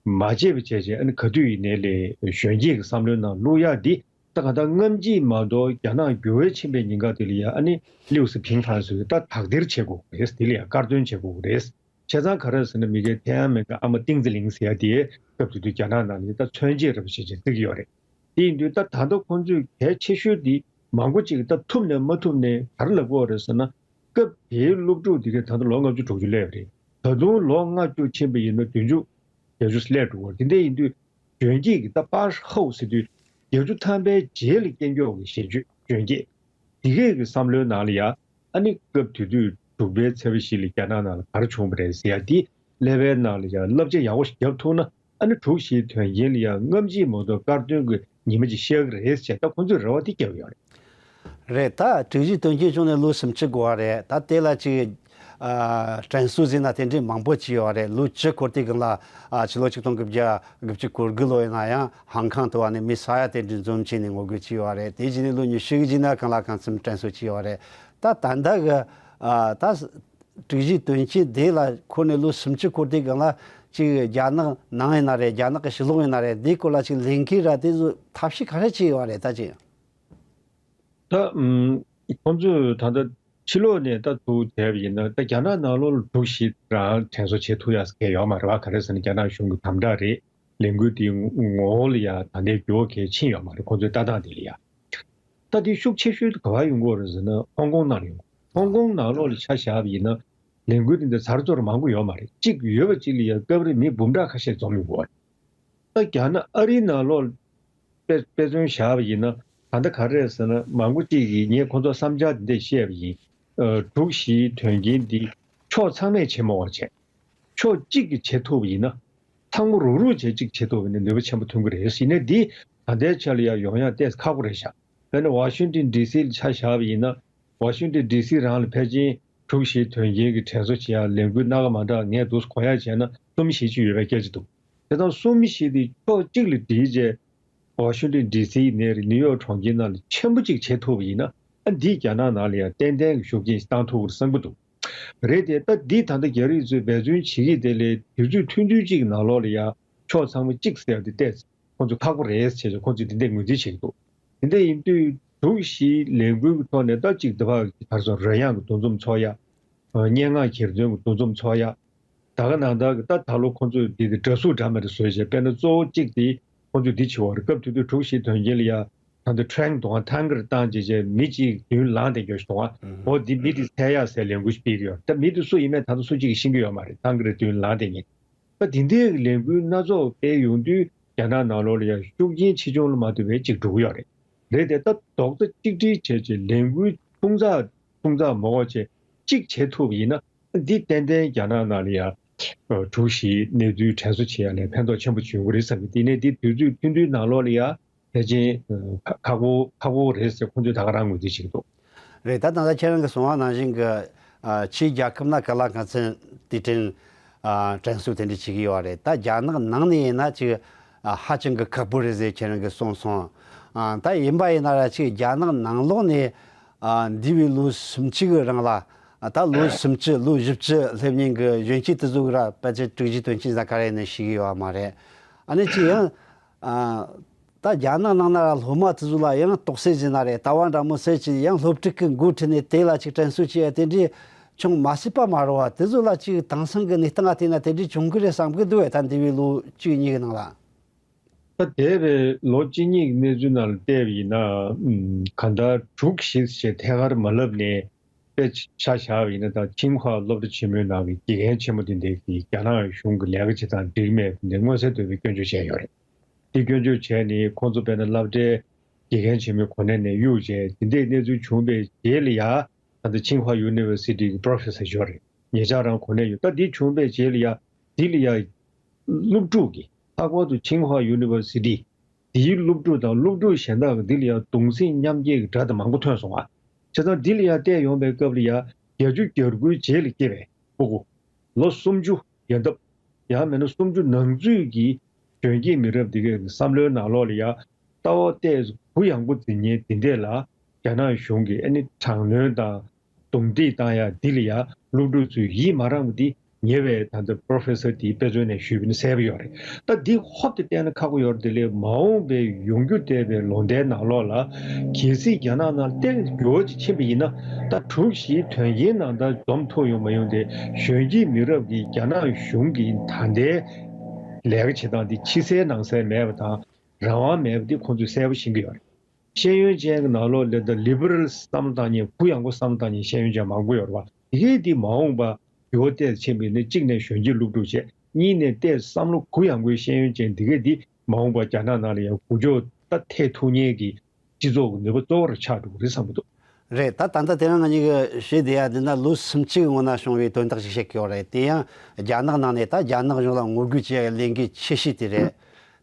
མ་བརྗེད་པ་བྱས་བྱས། ཨ་ནི་ག་དུས་ཡིན་ནའི་ལས་གཞོན་སྐྱེས་ཀྱི་བསམ་བློའི་ནང་བླུག་ཡ་འདི་ད་གང་ལྟར་སྔ་ཕྱི་མ་གཏོགས་རྒྱ་ནག་འགྱུར་བ་ཕྱིན་པའི་ཉིན་དཀར་དེ་ལ་ཡ་ཨ་ནི་ལིའུ་སི་ཕིང་ལྷ་ཟེར་ད་དག་སྟེར་བྱེད་དགོས་རེད། དེ་ལ་ཡ་དཀར་འདོན་བྱེད་དགོས་རེད། བྱས་ཙང་ག་རེ་ཟེར་ན། མི་སྒེར་ཐེན་ཨན་མེན་གྱི་ཨ་མ་ཏིང་ཙི་ལིང་ཟེར་ཡ་དེ་སྐབས་དེ་དུས་རྒྱ་ནག་ནང་ནས་ད་མཚོན་བྱེད་འདྲ་པོ་ཞིག་ཅིག་བརྩི་གི་ཡོད་རེད། དེ་ཡིན་དུས་ད་ད་ལྟ་ཁོང་ཚོས་གལ་ཆེ་ཤོས་དེ་མང་པོ་ཅིག་ད་ཐུབ་ནས་མ་ཐུབ་ནས་ག་རེ་ལབ་ཀྱི་ཡོད་རེད་ཟེར་ན། སྐབས་དེའི་སློབ་ཕྲུག་དེ་གས་ད་ལྟ་ལོ་ལྔ་བཅུ་དྲུག་ཅུ་སླེབས་རེད། ད་དུང་ལོ་ལྔ་བཅུ་ཕྱིན་པ་ཡིན་ན་བདུན་ཅུ་བརྒྱད་ཅུ་སླེབས་འགྲོ་གི་ཡོད་རེད། དེ་འདྲ་ཡིན་དུས་གཞོན་སྐྱེས་ཀྱི་ད་པར་ཧའོ་ཟེར་དུས་བརྒྱད་ཅུ་ཐམ་པའི་རྗེས་ལ་སྐྱེས་མགྱོགས་ཀྱི་གཞོན་སྐྱེས་གཞོན་སྐྱེས་དེ་གས་ཀྱི་བསམ་བློའི་ནང་ལ་ཡ། ཨ་ནི་སྐབས་དེ་དུས་དྲུག་པའི་ཚེས་པ་བཞི་ལ་རྒྱ་ནག་ནང་ལ་ག་རེ་བྱུང་བ་རེད་ཟེར་ཡ་དེ་ཀླད་པའི་ནང་ལ་ཡ་བསླབ་བྱ་ཡག་པོ་ཞིག་བརྒྱབ་ཐུབ་ན། ཨ་ནི་དྲུག་བཞིའི་དོན་རྐྱེན་ལ་ཡ་སྔ་ཕྱི་མ་གཏོགས་དཀར་འདོན་གྱི་ཉི་མ་ཅིག་ཤར་གི་རེད་ཅེས་ད་ཁོང་ཚོས་རེ་བ་དེ་བརྒྱབ་ཡོད་རེད། རེད། ད་དྲུག་བཞིའི་དོན་རྐྱེན་བྱུང་ནས་ལོ་སུམ་ཅུ་འགོར་བ་རེད། ད་དེ་ལ་ཅིག་ཨ་དྲན་གསོ་ཟེར་ན་དེ་འདྲའི་མང་པོ་བྱས་ཡོད་རེད། ལོ་བཅུ་འཁོར་དུས་སྒང་ལ་ཨ་ཕྱི་ལོ་ཆིག་སྟོང་དགུ་བརྒྱ་དགུ་བཅུ་གོ་དགུ་ལོ་ཡིན་ན་ཡང་ཧང་ཁང་དུ་བ་ནས་མི་ས་ཡ་དེ་འདྲའི་འཛོམས་བྱས་ནས་ངོ་རྒོལ་བྱས་ཡོད་རེད། དེ་རྗེས་ནས་ལོ་ཉི་ཤུ་གི་རྗེས་ན་གང་ལ་གང་འཚམ་དྲན་གསོ་བྱས་ཡོད་རེད། ད་ད་ལྟ་གི་ཨ་ད་དྲུག་བཞིའི་དོན་རྐྱེན་དེ་ལ་འཁོར་ནས་ལོ་སུམ་ཅུ་འཁོར་དུས་སྒང་ལ་ཅིག་རྒྱ་ནག་ནང་ཡིན་ན་རེད། རྒྱ་ནག་གི་ཕྱི་ལོགས་ཡིན་ན་རེད། དེའི་སྐོར་ལ་ཅིག་ལས་འགུལ་ར་དེ་ཚོ་ཐབས་ཤེས་ག་རེ་བྱས་ཡོད་རེད་ད་ཅིག་ད་ཨུམ། ཁོང་ཚོས་ད་ལྟ་ཕྱི་ལོགས་ནས་ད་ཐུག་བསྡད་པ་ཡིན་ན། ད་རྒྱ་ནག་ནང་ལོགས་ལ་དྲུག་བཞི་རང་དྲན་གསོ་བྱེད་ཐུབ་ཡག་གང་ཡང་ཡོད་མ་རེད་བ། ག་རེ་ཟེར་ན་རྒྱ་ནག་གཞུང་གི་དམ་དྲག་རེད། ལས་འགུལ་དེའི་ངོ་བོ་ལ་ཡ་ད་ལྟའི་འགྱུར་བ་གང་ཡང་ཕྱིན་ཡོད་མ་རེད། ཁོང་ཚོའི་ལྟ་སྟངས་དེ་ལ་ཡ། ད་དེ་ཤུགས་ཆེ་ཤོས་དེ་ག་པར་ཡོང་གི་ཡོད་རེད་ཟེར་ན་ཧོང་ཀོང་ནང་ལ་ཡོང་གི། ཧོང་ཀོང་ནང་ལོགས་ལ་ཆ་བཞག་པ་ཡིན་ན། ལས་འགུལ་དེ་འདྲ་ཚར་ཚོར་མང་པོ་ཡོད་མ་རེད། གཅིག་ཡོད་པ་གཅིག་ལ་ཡ་སྐབས་རེ་མི་འབུམ་ཕྲག་ཁ་ཤས་འཛོམས་ཡོང་གི་ཡོད་རེད། ད་རྒྱ་ནག་ཨ་རིའི་ནང་ལོགས་དཔེ་དཔེ་མཚོན་བཞག་པ་ཡིན་ན། ད་ལྟ་ག་རེ་རེད་ཟེར་ན། མང་པོ་ཅིག་གིས་ངས་ཁོང་ཚོར་བསམ་འཆར་འདི་འདྲ་བཤད་པ་ཡིན། ཨ་དྲུག་བཞིའི་དོན་རྐྱེན་འདི་ཕྱོགས་ཚང་མས་བྱེད་མ་དགོས་བྱས། ཕྱོགས་གཅིག་གིས་བྱེད་ཐུབ་པ་ཡིན་ན། ཚང་མ་རུག་རུག་བྱས་གཅིག་བྱེད་ཐུབ་པ་ཡིན་ན་ནུས་པ་ཆེན་པོ་ཐོན་གྱི་རེད། ཡིན་ནའི་འདི་ད་ལྟའི་ཆ་ལ་ཡང་ཡོང་ཡག་ཏོག་ཙམ་ཁག་པོ་རེད་ཤག་དཔེར་ན་ཝ་ཤིང་ཏོན་ཌི་སི་ལ་ཆ་བཞག་པ་ཡིན་ན། ཝ་ཤིང་ཏོན་ཌི་སི་རང་ལ་ཕལ་ཆེར་དྲུག་བཞི་དོན་རྐྱེན་གྱི་དྲན་གསོ་བྱེད་ཡག་ལས་འགུལ་སྣ་ཁ་མ་འདྲ་ངས་འདུག་གོ་ཡག་བྱས་ན་གསུམ་བཞི་ཅིག་ཡོད་པའི་སྐད་ཆ་འདུག་དེ་དང་གསུམ་བཞི་དེ་ཕྱོགས་གཅིག་ལ་སྒྲིལ་བྱས། ཝ་ཤིང་ཏོན་ཌི་སི་ནས་རེད། ནིའུ་ཡོག་གྲོང་ཁྱེར་ནང་ལ་ཆེན་པོ་གཅིག་བྱེད་ཐུབ་པ་ཡིན་ན། ཨ་འདིས་རྒྱ་ནག་ནང་ལ་ཡང་ཏན་ཏན་གྱི་ཤུགས་རྐྱེན་ཞིག་བཏང་ཐུབ་ཀྱི་རེད་བསམ་གྱི་འདུག་རེད་དེ། ད་འདི་ད་ལྟ་རྒྱ་རིགས་ཚོས་འབད་བརྩོན་བྱེད་ཀྱི་དེ་ལས་དུས་ཚོད་ཐུང་ཐུང་གཅིག་གི་ནང་ལོགས་ལ་ཡང་ཕྱོགས་ཚང་མ་གཅིག་ཟེར་ཡག་དེ་ཏོག་ཙམ་ཁོང་ཚོ་ཁག་པོ་རེད་ཟེར་བྱས་ཁོང་ཚོས་དེ་འདྲས་ངོས་འཛིན་བྱེད་ཀྱི་འདུག་དེ་འདྲས་ཡིན་དུས་དྲུག་བཞིའི་ལས་འགུལ་གྱི་ཐོག་ནས་ད་གཅིག་དེ་བར་གྱི་ག་རེ་ཟེར་རོལ་དབྱངས་ཀྱི་འདུ་འཛོམས་ཚོགས་ཡག་སྙན་ངག་གྱེར་འདོན་གྱི་འདུ་འཛོམས་ཚོགས་ཡག་ད་ག་ནང་ལྟར་གྱི་ད་ད་ལོ་ཁོང་ཚོས་འདི་གི་འདྲ་གཟུགས་འདྲ་མི་འདྲ་བཟོས་བྱས། དཔེར་ན་གཙོ་བོ་གཅིག་དེ་ཁོང་ཚོས་འདི་བྱེད་པ་རེད། སྐབས་དེ་དུས་དྲུག་བཞི་དོན་རྐྱེན་ལ་ཡ་ད་ལྟ་ཊེང་དུ་ང་ཐང་གིར་བཏང་བྱས་བྱས་མི་གཅིག་མདུན་ལངས་བསྡད་རྒྱུ་ཞིག་འདུག་ཨ། འོ་འདི་མི་དེ་འཚོལ་ཡག་ཟེར་ལས་འགུལ་ཞིག་སྤེལ་གྱི་ཡོད། ད་མི་དེ་སུ་ཡིན་མིན་ད་ལྟ་སུ་གཅིག་གིས་ཤེས་ཀྱི་ཡོད་མ་རེད། ཐང་གིར་མདུན་ལངས་བསྡད་མཁན། ད་དེ་འདྲའི་ལས་འགུལ་སྣ་ཚོགས་སྤེལ་ཡོང་དུས་རྒྱ་ནག་ནང་ལོགས་ལ་ཡང་ཤུགས་རྐྱེན་ཆེ་ཆུང་ལ་མ་ལྟོས་པའི་ཅིག་འགྲོ་གི་ཡོད་རེད། རེད་དེ། ད་རྡོག་རྩ་གཅིག་སྒྲིལ་བྱས་བྱས་ལས་འགུལ་ཆུང་ཙག་ཆུང་ཙག་མང་བོ་བྱས་གཅིག་བྱེད་ཐུབ་པ་ཡིན་ན། འདི་ཏན་ཏན་རྒྱ་ནག་ནང་ལ་ཡང་དྲུག་བཞིའི་གནས་ཚུལ་དྲན་གསོ་བྱེད་ཡ་ལ་ཕན་ཐོགས་ཆེན་པོ་བྱུང་གི་རེད་བསམ་གི། དེ་ནས་འདི་དུས་ཚོད་ཐུང་ཐུང་ནང་ལོགས་ལ་ཡང་ཕལ་ཆེར་ཁག་པོ་ཁག་པོ་རེད་ཟེར་ཁོང་ཚོས་ད་ག་རང་ངོས་འཛིན་བྱེད་ཀྱི་འདུག་རེད། ད་ད་ལྟ་ཁྱེད་རང་གིས་གསུངས་པ་ནང་བཞིན་གྱི་ཨ་ཕྱིའི་རྒྱལ་ཁབ་ནས་ག་ལ་ག་ཚོད་དེ་དྲན་ཨ་དྲན་གསོ་དེ་འདྲ་བྱེད་ཀྱི་ཡོད་རེད། ད་རྒྱ་ནག་ནང་ནས་ཡིན་ན་ཅིག་ཨ་ཧ་ཅང་གི་ཁག་པོ་རེད་ཟེར་ཁྱེད་རང་གིས་གསུངས་སོང་། ཨ་ད་ཡིན་པ་ཡིན་ན་ར་ཅིག་རྒྱ་ནག་ནང་ལོགས་ནས་ཨ་འདས་པའི་ལོ་སུམ་ཅུ་གི་རིང་ལ་ཨ་ད་ལོ་སུམ་ཅུ་ལོ་བཞི་བཅུ་སླེབས་མཁན་གྱི་གཞོན་སྐྱེས་དེ་ཚོ་གི་ར་ཕལ་ཆེར་དྲུག་བཞི་དོན་རྐྱེན་ཟེར་ག་རེ་ནས་ཤེས་ཀྱི་ཡོད་མ་རེད། ཨ་ནི་ཅིག་ཡང་ཨ། ད་རྒྱ་ནག་ནང་ན་ར་སློབ་མ་དེ་ཚོ་ལ་ཡང་རྟོག་སེལ་ཟེར་ན་རེད། ལྟ་བ་འདྲ་མོ་ཟེར་གྱི་ཡང་སློབ་ཕྲུག་གི་འགོ་ཁྲིད་ནས་དེ་ལ་ཅིག་དྲན་གསོ་བྱེད་ཡ་དེ་འདྲའི་བྱུང་མ་སྲིད་པ་མ་རེད་བ། དེ་ཚོ་ལ་ཅིག་དེང་སང་གི་གནས་སྟངས་ལ་བལྟས་ན་དེ་འདྲའི་བྱུང་གི་རེད་བསམ་གི་འདུག་བས། ད་འདས་པའི་ལོ་གཅིག་གཉིས་ཀྱི་ནང་ལ། ད་འདས་པའི་ལོ་གཅིག་གཉིས་ཀྱི་གནས་ཚུལ་ནང་ལ་བལྟས་པ་ཡིན་ན། ཨམ། གང་ལྟར་དྲུག་བཞི་ཞེས་ཐད་ཀར་མ་ལབ་ནས། དཔེ་ཆ་བཞག་པ་ཡིན་ན། ད་ཆིང་ཧྭ་སློབ་གྲྭ་ཆེན་མོའི་ནང་གི་དགེ་རྒན་ཆེན་མོ་དེ་འདྲས་ཀྱིས་རྒྱ་ནག་གཞུང་གི་ལས་ཀ་བྱེད་སྟངས་འགྲིག་མེད་དེ་མངོན་གསལ་དོད་པའི་སྐྱོན་བརྗོད་བྱས་ཡོད་རེད། དེ་སྐྱོན་བརྗོད་བྱས་ནས་ཁོང་ཚོ་དཔེར་ན་སློབ་གྲྭའི་དགེ་རྒན་ཆེན་མོའི་གོ་གནས་ནས་གཡུགས་བྱས། དེ་འདྲའི་གནས་ཚུལ་བྱུང་བའི་རྗེས་ལ་ཡ། ད་ལྟ་ཆིང་ཧྭ་ཡུ་ནི་ཝར་སི་ཊི་གི་པྲོ་ཕེ་སར་ཞིག་ཡོད་རེད། ཉེ་ཆར་རང་གོ་གནས་ཡོད། ད་འདི་བྱུང་བའི་རྗེས་ལ་ཡ། འདི་ལ་ཡ་སློབ་ཕྲུག་གིས། ལྷག་པར་དུ་ཆིང་ཧྭ་ཡུ་ནི་ཝར་སི་ཊི་འདིའི་སློབ་ཕྲུག་དང་སློབ་ཕྲུག་གཞན་དག་གིས་འདི་ལ་ཡ་གདུང་སེམས་མཉམ་སྐྱེད་ཀྱི་སྒྲ་དེ་མང་པོ་ཐོན་སོང་ང་། བྱས་ཙང་འདི་ལ་ཡ་བལྟས་ཡོང་པའི་སྐབས་ལ་ཡ། བརྒྱད་ཅུ་གྱ་དགུའི་རྗེས་ལ་སྐྱེས་པའི་ཕྲུ་གུ། ལོ་སུམ་ཅུ་ཡན་འདབ། ཡང་མིན་ན་སུམ་ཅུ་ནང་ཚུད་ཀྱི་གཞོན་སྐྱེས་མི་རབས་འདི་གའི་བསམ་བློའི་ནང་ལོགས་ལ་ཡ། ལྟ་བ་ཏོག་ཙམ་གུ་ཡངས་པོ་འཛིན་མཁན་འདི་འདྲས་ལ། རྒྱ་ནག་གཞུང་གིས་ཨ་ནི་དྲག་གནོན་དང་རྡུང་རྡེག་བཏང་ཡ་འདི་ལ་ཡ། སློབ་ཕྲུག་ཚོས་ཡིད་མ་རངས་པ་འདི་ཉེ་བའི་ད་ལྟ་པྲོ་ཕེ་སར་དེའི་དཔེ་མཚོན་ནས་ཞུས་པ་ནི་གསལ་པོ་ཡོད་རེད། ད་འདི་ཧོབ་ཏེ་བལྟས་ན་ཁག་པོ་ཡོད་རེད། དེ་ལས་མ་འོངས་པའི་ཡོང་རྒྱུ་བསྡད་པའི་ལོ་ཟླའི་ནང་ལོགས་ལ། གལ་སྲིད་རྒྱ་ནག་ནང་ཏོག་ཙམ་འགྱུར་བ་ཅིག་ཕྱིན་པ་ཡིན་ན། ད་དྲུག་བཞིའི་དོན་རྐྱེན་ནང་ད་འཛོམས་ཐུབ་ཡོང་མ་ཡོང་དེ། གཞོན་སྐྱེས་མི་རབས་ཀྱིས་རྒྱ་ནག་གཞུང་གི་ད་ལྟའི་ལས་ཀ་བྱེད་སྟངས་འདི་ཕྱི་གསལ་ནང་གསལ་མེད་པ་དང་། རང་དབང་མེད་པ་འདི་ཁོང་ཚོས་གསལ་པོ་ཤེས་ཀྱི་ཡོད་རེད། ཤེས་ཡོན་ཅན་གྱི་ནང་ལོགས་ལ་ད་ལི་བྷ་རལ་བསམ་བློ་བཏང་མཁན། གུ་ཡངས་པོ་བསམ་བློ་བཏང་མཁན་ཤེས་ཡོན་ཅན་མང་པོ་ཡོད་རེད་བ། དེ་གས་འདི་མ་འོངས་པ་འགྱུར་བ་ཏོག་ཙམ་ཕྱིན་པ་ཡིན་ན། གཅིག་ནས་གཞོན་སྐྱེས་སློབ་ཕྲུག་བྱས། གཉིས་ནས་ཏོག་ཙམ་བསམ་བློ་གུ་ཡངས་པོའི་ཤེས་ཡོན་ཅན་འདི་གས་འདི་མ་འོངས་པ་རྒྱ་ནག་ནང་ལ་ཡང་འགུལ་སྐྱོད་ད་ཐེབས་ཐུབ་མཁན་གྱི་སྤྱི་ཚོགས་ཀྱི་ནུས་པ་གཙོ་བོར་ཆགས་འགྲོ་གི་རེད་བསམ་གྱི་འདུག་རེད། ད་ད་ལྟ་དེ་རིང་ང་གཉིས་ཀྱིས་བཤད་བསྡད་ཡ་འདི་ན་ལོ་སུམ་ཅུ་གི་སྔོན་ན་བྱུང་བའི་དོན་དག་ཅིག་བཤད་ཀྱི་ཡོད་རེད། དེ་ཡང་རྒྱ་ནག་ནང་ནས་ད་རྒྱ་ནག་གཞུང་ལ་ངོ་རྒོལ་བྱེད་ཡ་ལས་འགུལ་ཆེ་ཤོས་དེ་རེད།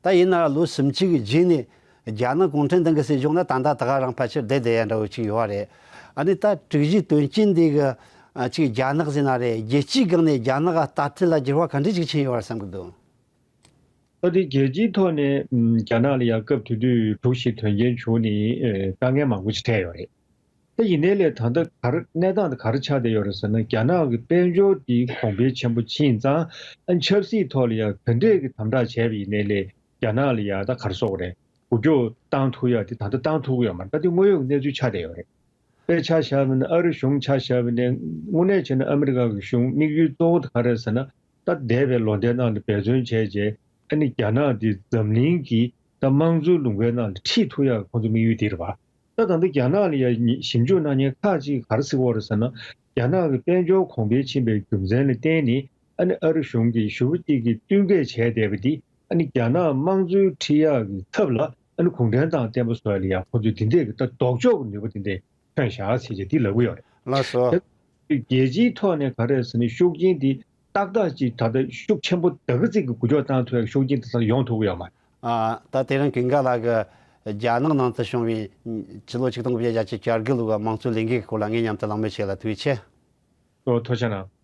ད་ཡིན་ན་ར་ལོ་སུམ་ཅུ་གི་རྗེས་ནས་རྒྱ་ནག་གུང་ཁྲན་ཏང་གི་སྲིད་གཞུང་ན་ད་ལྟ་ད་ག་རང་ཕལ་ཆེར་བསྡད་བསྡད་ཡ་འདྲ་བོ་ཅིག་ཡོད་རེད། ཨ་ནི་ད་དྲུག་བཞིའི་དོན་རྐྱེན་འདི་གི་ཨ་ཅིག་རྒྱ་ནག་ཟེར་ན་རེད། རྒྱལ་སྤྱིའི་སྒང་ནས་རྒྱ་ནག་ག་ལྟ་ཚུལ་ལ་འགྱུར་བ་ག་འདྲ་ཅིག་ཕྱིན་ཡོད་རེད་བསམ་གི་འདུག་ད་དེ་རྒྱལ་སྤྱིའི་ཐོག་ནས་ཨམ་རྒྱ་ནག་ལ་ཡང་སྐབས་དེ་དུས་དྲུག་བཞི་དོན་རྐྱེན་བྱུང་ནས་ཨེ་དཀའ་ངལ་མང་པོ་ཞིག་འཕྲད་ཡོད་རེད། ད་ཡིན་ནའི་ལས་ད་ལྟ་ག་རེ་གནས་སྟངས་དེ་ག་རེ་ཆགས་བསྡད་ཡོད་རེད་ཟེར་ན། རྒྱ་ནག་གི་དཔལ་འབྱོར་དེ་གོང་འཕེལ་ཆེན་པོ་ཕྱིན་ཙང་། ཨ་ཆབ་སྲིད་ཐོག་ལ་ཡང་ག་འདྲས་ཀྱི་དམ་དྲག་བྱས་པ་ཡིན་ནའི་ལས། རྒྱ་ནག་ལ་ཡང་ད་ག་རེ་ཟེར་དགོས་རེད། འགུལ་སྐྱོད་བཏང་ཐུབ་ཡ་དེ་ད་ལྟ་བཏང་ཐུབ་ཀྱི་ཡོད་མ་རེད། ད་དེ་དངོས་ཡོད་ཀྱི་གནས་ཚུལ་ཆགས་བསྡད་ཡོད་རེད། དཔེ་ཆ་བཞག་པ་ཡིན་ན། ཨ་རི་གཞུང་ཆ་བཞག་པ་ཡིན་ན། དངོས་གནས་བྱས་ན་ཨ་མི་རི་ཀ་གི་གཞུང་དམིགས་ཡུལ་གཙོ་བོ་དེ་ག་རེ་རེད་ཟེར་ན། ད་འདས་པའི་ལོ་ཟླའི་ནང་དུ་འབད་བརྩོན་བྱས་བྱས། ཨ་ནི་རྒྱ་ནག་འདི་འཛམ་གླིང་གི་ད་དམངས་གཙོའི་ལུང་པའི་ནང་དུ་ཁྲིད་ཐུབ་ཡག་ཁོང་ཚོ་དམིགས་ཡུལ་འདི་རེད་བ། ད་ད་ལྟ་རྒྱ་ནག་ལ་ཡ་ཞིབ་འཇུག་གནང་མཁན་ཁག་ཅིག་ག་རེ་ཟེར་གྱི་ཡོད་རེད་ཟེར་ན། རྒྱ་ནག་གི་དཔལ་འབྱོར་གོང་འཕེལ་ཕྱིན་པའི་རྒྱུ་མཚན་ལ་བརྟེན་ནས། ཨ་ནི་ཨ་རི་གཞུང་གིས་ཞེ་པོ་ཅིག་གིས་བསྟུན་མཁས་བྱས་བསྡད་པ་འདི། ཨ་ནི་རྒྱ་ནག་དམངས་གཙོའི་ཁྲིད་ཡག་གི་ཚབ་ལ། ཨ་ནི་གུང་ཁྲན་ཏང་བརྟན་པོ་བཟོ་ཡ་ལ་ཡ་ཁོང་ཚོས་འདི་འདྲས་ཀྱི་ད་ལྡོག་ཕྱོགས་ཀྱི་ནུས་པ་འདི་འདྲས་ཐོན་བཞག་ཟེར་བྱས་འདི་ལབ་ཀྱི་ཡོད་རེད། ལགས་སོ། རྒྱལ་སྤྱིའི་ཐོག་ནས་ག་རེ་ཟེར་ན། ཤུགས་རྐྱེན་འདི་ ཏག་ཏག་ཅིག་ད་ལྟ་ཤུགས་ཆེན་པོ་ད་གི་ཙིག་གི་འགུལ་སྐྱོད་བཏང་ཐུབ་ཡག་ཤུགས་རྐྱེན་དེ་ཚོ་ཡོང་ཐུབ་ཀྱི་ཡོད་མ་རེད། ཨ། ད་དེ་རིང་ཀུན་དགའ་ལགས་ཀྱིས་རྒྱ་ནག་ནང་དུ་བྱུང་བའི་ཕྱི་ལོ་ཆིག་སྟོང་དགུ་བརྒྱ་བརྒྱད་ཅུ་གྱ་དགུ་ལོའི་དམངས་གཙོའི་ལས་འགུལ་གྱི་སྐོར་ལ་ངའི་མཉམ་དུ་གླེང་མོལ་བྱས་ལ་ཐུགས་རྗེ་ཆེ། ཨོ། ཐུགས་རྗེ་གནང་།